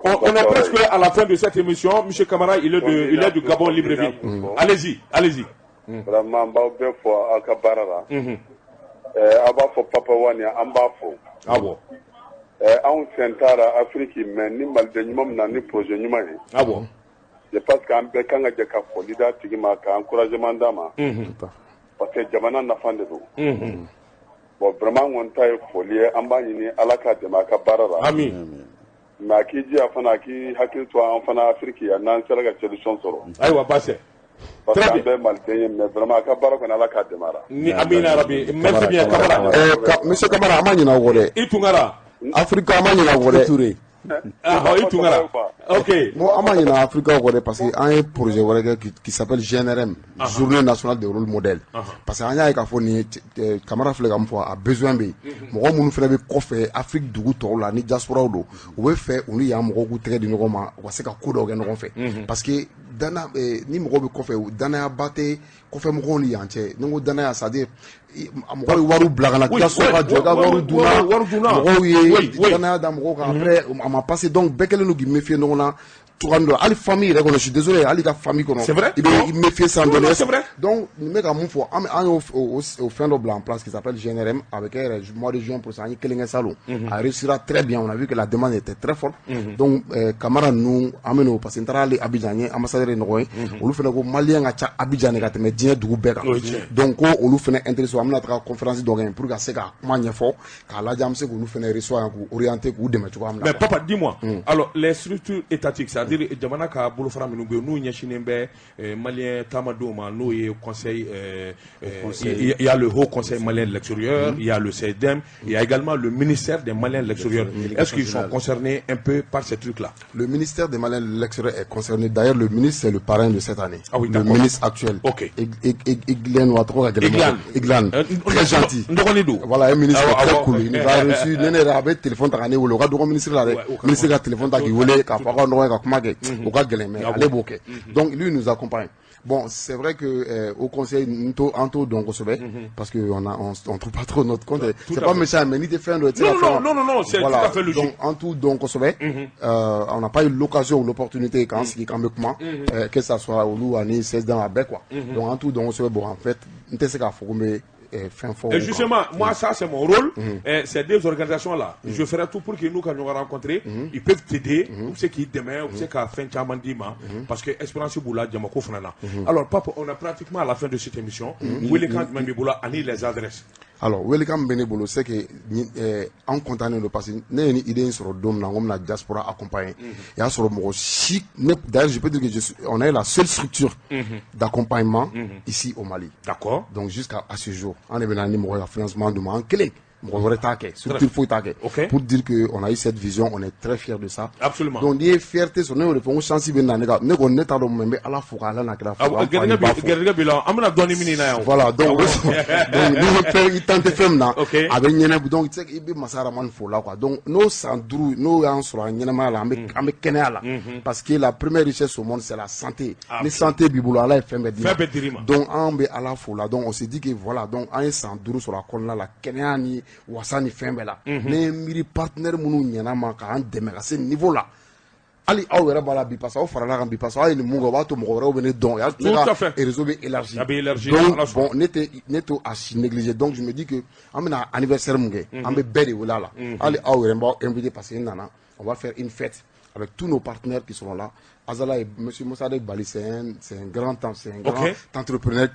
on est presque à la fin de cette émission. Monsieur Camara, il est du Gabon, Libreville. Allez-y, allez-y. Vraiment, n b'aw bɛɛ fɔ aw ka baara la. Aw b'a fɔ Papa Wani, an b'a fɔ. Ah bon. Anw sen taara Afiriki, mais ni maliden ɲuman min na ni projet ɲuman ye. Ah bon. Je pense qu'an bɛɛ kan ka jɛ ka foli d'a tigi ma, ka encouragement d'a ma. Parce que jamana nafa de don. Bon, vraiment, n kɔni ta ye foli ye. An b'a ɲini Ala ka dɛmɛ a ka baara la. Amin. Mais a k'i jija fana, a k'i hakili to an fana Afiriki yan, n'an sera ka solution sɔrɔ. Ayiwa, baasi. Parce Très que an bien. bɛɛ maliden ye, mais vraiment a ka baara kɔni, Ala k'a dɛmɛ a la. Ni amina rabi. Merci bien, Camara. Monsieur Camara, an ma ɲinɛ aw kɔ dɛ. I Tunkara. Afrique, an ma ɲinɛ aw kɔ dɛ. Touré. Ah, i Tunkara. Ok. Bon, an ma ɲinɛ Afrique kɔ dɛ, parce que an ye projet wɛrɛ kɛ qui s'appelle GNRM, Journée nationale des rôles modèles. Parce que an y'a ye k'a fɔ nin ye Camara filɛ ka mun fɔ, a besoin bɛ yen. Mɔgɔ minnu fana bɛ kɔfɛ Afrique dugu tɔw la, ni diaspora don, u bɛ fɛ u ni yan mɔgɔw k'u tɛgɛ di ɲɔgɔn ma, u ka se ka ko dɔw kɛ ɲɔgɔn fɛ. Parce que dana ni mɔgɔw bɛ kɔfɛ, danayaba tɛ kɔfɛ mɔgɔw ni yan cɛ. Ni n ko danaya, c'est à dire mɔgɔw ye wariw bila ka na, diaspora ka jɔ i ka wariw dunna, wariw dunna. Mɔgɔw ye danaya da mɔgɔw kan, après a ma passé. Donc bɛɛ kɛlen don k'i méfier ɲɔgɔn na. Cogoya dɔ, hali famille yɛrɛ kɔnɔ, je suis désolé, hali ka famille kɔnɔ. C'est vrai. I bɛ i méfier sans donner. C'est vrai. Donc nin bɛ ka mun fɔ, an y'o o fɛn dɔ bila en place qui s'appelle GNRM, a bɛ kɛ yɛrɛ mois de juin prochain. An ye kelen kɛ salon, a réussira très bien, on a vu que la demande était très forte. Donc Kamara ninnu, an bɛ n'o, parce que n taara hali Abidjan, n ye ambassadeur ye ɲɔgɔn ye, olu fana ko malien ka ca Abidjan de ka tɛmɛ diɲɛ dugu bɛɛ kan. Donc ko olu fana intéressé, an bɛna taga conférence dɔ kɛ pour ka se ka kuma ɲɛfɔ k'a lajɛ an bɛ se k'olu fana reçoit yan, k'u orienter, k'u dɛmɛ cogoya min na. Mais papa, dis-moi, alors les structures étatiques, c'est-à-dire jamana ka bolofara minnu bɛ yen n'u ɲɛsinnen bɛ malien taamadenw ma, n'o ye conseil, il y a le Haut Conseil malien de l'extérieur, il y a le CEDEM, il y a également le ministère des Maliens de l'extérieur. Est-ce qu'ils sont concernés un peu par ces trucs-là? Le ministère des Maliens de l'extérieur est concerné. D'ailleurs, le ministre, c'est le parrain de cette année. Ah oui, le ministre actuel. Iglan Ouattara. Iglan. Iglan. Très gentil. Voilà, un ministre très cool. Il nous a reçu. Ne yɛrɛ a bɛ téléphone ta ka ne wele. O ka dɔgɔ ministre la dɛ. Ministre ka téléphone ta k'i wele k'a fɔ aw ka ɲɔgɔn ye ka kuma kɛ. O ka gɛlɛn, mais ale b'o kɛ. Donc lui, il nous accompagne. Bon, c'est vrai que au conseil, an t'o dɔn kosɛbɛ, parce que on a on, on trouve pas trop notre compte. C'est pas méchant, mais ni tɛ fɛn dɔ, Non, non, non, non, non, c'est tout à fait logique. Donc an t'u dɔn kosɛbɛ. On n'a pas eu l'occasion ou l'opportunité k'an sigi k'an bɛ kuma, que ça soit olu ani CSDM a bɛɛ quoi. Donc an t'u dɔn kosɛbɛ. Bon, en fait, n tɛ se k'a fɔ ko n bɛ fɛn fɔ. Et justement, moi, ça, c'est mon rôle. Ces deux organisations-là, je ferai tout pour que nous, quand nous rencontrer, ils peuvent t'aider, ou c'est qui demain, ou c'est qu'à fin caman d'i ma, parce que espérance b'u la jamako fana na. Alors, papa, on est pratiquement à la fin de cette émission. Welekan jumɛn b'i bolo ani les adresses? Alors, welekan min bɛ ne bolo, c'est que an content don, parce que ne ye ni idée in sɔrɔ don min na, n ko n bɛna diaspora accompagner, i y'a sɔrɔ mɔgɔ si ne, d'ailleurs je peux dire que je suis, on est la seule structure d'accompagnement ici au Mali. Donc jusqu'à à ce jour, an de bɛ na ni mɔgɔ ye ka financement d'u ma, an kelen, mɔgɔ wɛrɛ t'a kɛ, structure foyi t'a kɛ. Pour dire que on a eu cette vision, on est très fiers de ça. Donc n'i ye fierté sɔrɔ, ne y'o de fɔ, n ko chance bɛ na ne ka, ne kɔni ne t'a dɔn, mais n bɛ Ala fo k'Ala n'a kira fo. Gɛrɛgɛ bi, gɛrɛgɛ bi la, an bɛna dɔɔni min na yan. Voilà, donc n'i ye fɛn i tante fɛn min na, a bɛ ɲɛnabɔ. Donc tu sais, i bɛ masa Ramani fo la quoi. Donc n'o san 5 n'o y'an sɔrɔ a ɲɛnamaya la, an bɛ kɛnɛya la, parce que la première richesse au monde, c'est la santé. Ni santé b'i bolo, Ala ye fɛn bɛɛ d'i ma. Fɛn bɛɛ dir'i ma. Donc an bɛ Ala fo la. Donc on s'est dit que voilà, donc an ye san 5 sɔrɔ a kɔnɔna la, kɛnɛya ni wasa ni fɛn bɛɛ la. Ne ye miiri partenaire minnu ɲɛna ma k'an dɛmɛ ka se niveau la, hali aw yɛrɛ b'a la bi, parce que aw farala kan bi, parce que aw ye nin mun kɛ, o b'a to mɔgɔ wɛrɛw bɛ ne dɔn. Tout à fait. Réseau bɛ élargi. A bɛ élargi. Donc bon, ne tɛ ne t'o a si négliger. Donc je me dis que an bɛna anniversaire mun kɛ, an bɛ bɛɛ de wele a la. Hali aw yɛrɛ, n b'aw invité, parce que n nana, on va faire une fête avec tous nos partenaires qui seront là. Azala et Monsieur Mossadegh Bali, c'est un grand entrepreneur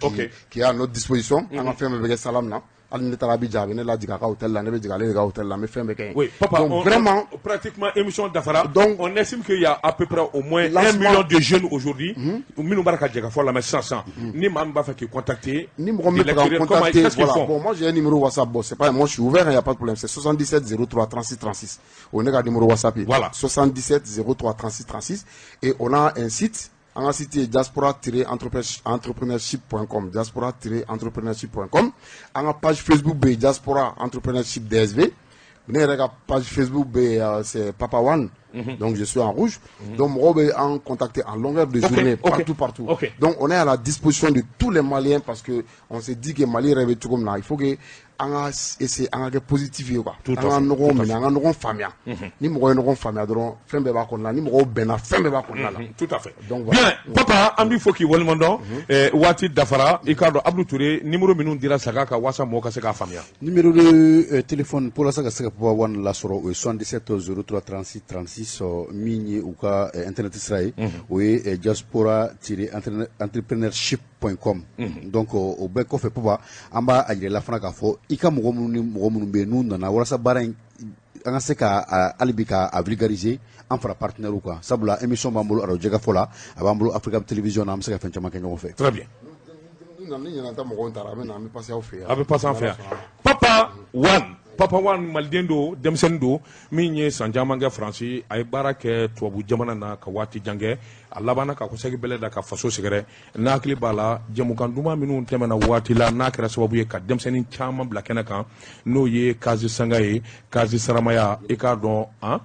qui est à notre disposition. An ka fɛn bɛɛ bɛ kɛ salam na. Hali ne taara Abidjan, a bɛ ne lajigin a ka hôtel la, ne bɛ jigin ale de ka hôtel la, n bɛ fɛn bɛɛ kɛ yen. Oui, papa, donc vraiment, pratiquement émission dafara. Donc, on estime qu'il y a à peu près au moins 1 lancement million de jeunes aujourd'hui. Minnu b'a la ka jɛ ka fɔ la, mais sisan ni maa min b'a fɛ k'i contacter, Ni mɔgɔ min bɛ fɛ ka comment, contacter, qu'est-ce qu'ils voilà. font? Bon, moi j'ai un numéro WhatsApp. Bon, c'est pas, moi je suis ouvert, il n'y a pas de problème. C'est 77 03 36 36. O ne ka numéro WhatsApp ye. 77 03 36 36. Et on a un site. An ka site ye diaspora-entrepreneurship.com, diaspora-entrepreneurship.com. An ka page Facebook bɛ yen, Diaspora Entrepreneurship DSV. Ne yɛrɛ ka page Facebook bɛ yen, c'est Papa One. Donc je suis en rouge. Donc mɔgɔw bɛ an contacter en longueur de journée, partout, partout. Donc on est à la disposition de tous les Maliens, parce que on s'est dit que Mali yɛrɛ bɛ cogo min na, il faut que an ka essayer an ka kɛ positif ye quoi. Tout à An ka fait, ɲɔgɔn tout à minɛ, fait. an ka ɲɔgɔn faamuya. Ni mɔgɔ ye ɲɔgɔn faamuya dɔrɔn, fɛn bɛɛ b'a kɔnɔna la. Ni mɔgɔw bɛnna, fɛn bɛɛ b'a kɔnɔna la. Tout à fait. Donc voilà. Bien, papa, an b'i fo k'i waleɲuman dɔn. Waati dafara, i k'a dɔn Abdou Touré, numéro minnu dira saga kan walasa mɔgɔw ka se k'a faamuya. Numéro de téléphone pour walasa ka se ka Papa One lasɔrɔ, o ye 77 03 36 36. Min ye u ka internet sira ye, o ye diaspora-entrepreneurship.com. Donc o bɛɛ kɔfɛ, Papa, an b'a a yira i la fana k'a fɔ i ka mɔgɔ minnu ni mɔgɔ minnu bɛ yen n'u nana walasa baara in an ka se ka hali bi ka a vulgariser, an fara partenaire kan, sabula émission b'an bolo radio Jɛgɛfɔ la, a b'an bolo Africa Télévision na, an bɛ se ka fɛn caman kɛ ɲɔgɔn fɛ. Très bien. Ni nana, ni ɲinɛ ta mɔgɔw taara, a bɛ na, an bɛ passer aw fɛ yan. A bɛ passer an fɛ yan. Papa One, Papa One, maliden don, denmisɛnnin don min ye san caman kɛ Faransi, a ye baara kɛ tubabu jamana na ka waati jan kɛ, a labanna ka kɔsegi bɛlɛ da ka faso sɛgɛrɛ. N'a hakili b'a la, jɛmukan duman minnu tɛmɛna waati la, n'a kɛra sababu ye ka denmisɛnnin caman bila kɛnɛ kan, n'o ye Kazi Sanga ye, Kazi Saramaya, i k'a dɔn han,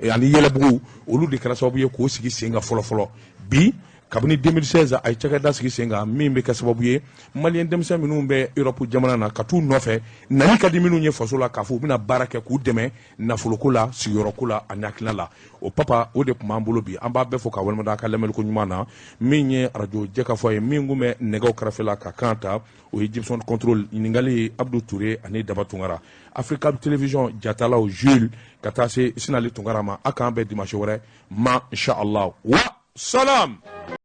ani Yɛlɛbugu, olu de kɛra sababu ye k'o sigi sen kan fɔlɔ fɔlɔ. Bi Kabini 2016, a ye cakɛda sigi sen kan min bɛ kɛ sababu ye, maliyɛn denmisɛn minnu bɛ Europe jamana na ka t'u nɔfɛ nali ka di minnu ye faso la, k'a fɔ u bɛna baara kɛ, k'u dɛmɛ nafoloko la, sigiyɔrɔko la ani hakilina la. O papa, o de tun b'an bolo bi. An b'a bɛɛ fo k'a waleɲuman a ka lamɛnliko ɲuman na. Min ye arajo Jɛkafɔ ye, min kun bɛ nɛgɛw kɛrɛfɛ la ka kan ta, o ye Gibson Contrôle. Ɲininkali ye Abdou Touré ani Daba Tunkara, Africa Télévision jatalaw Jules, ka taa se Sinali Tunkara ma. A k'an bɛn dimanche wɛrɛ ma, inshallah wa salam.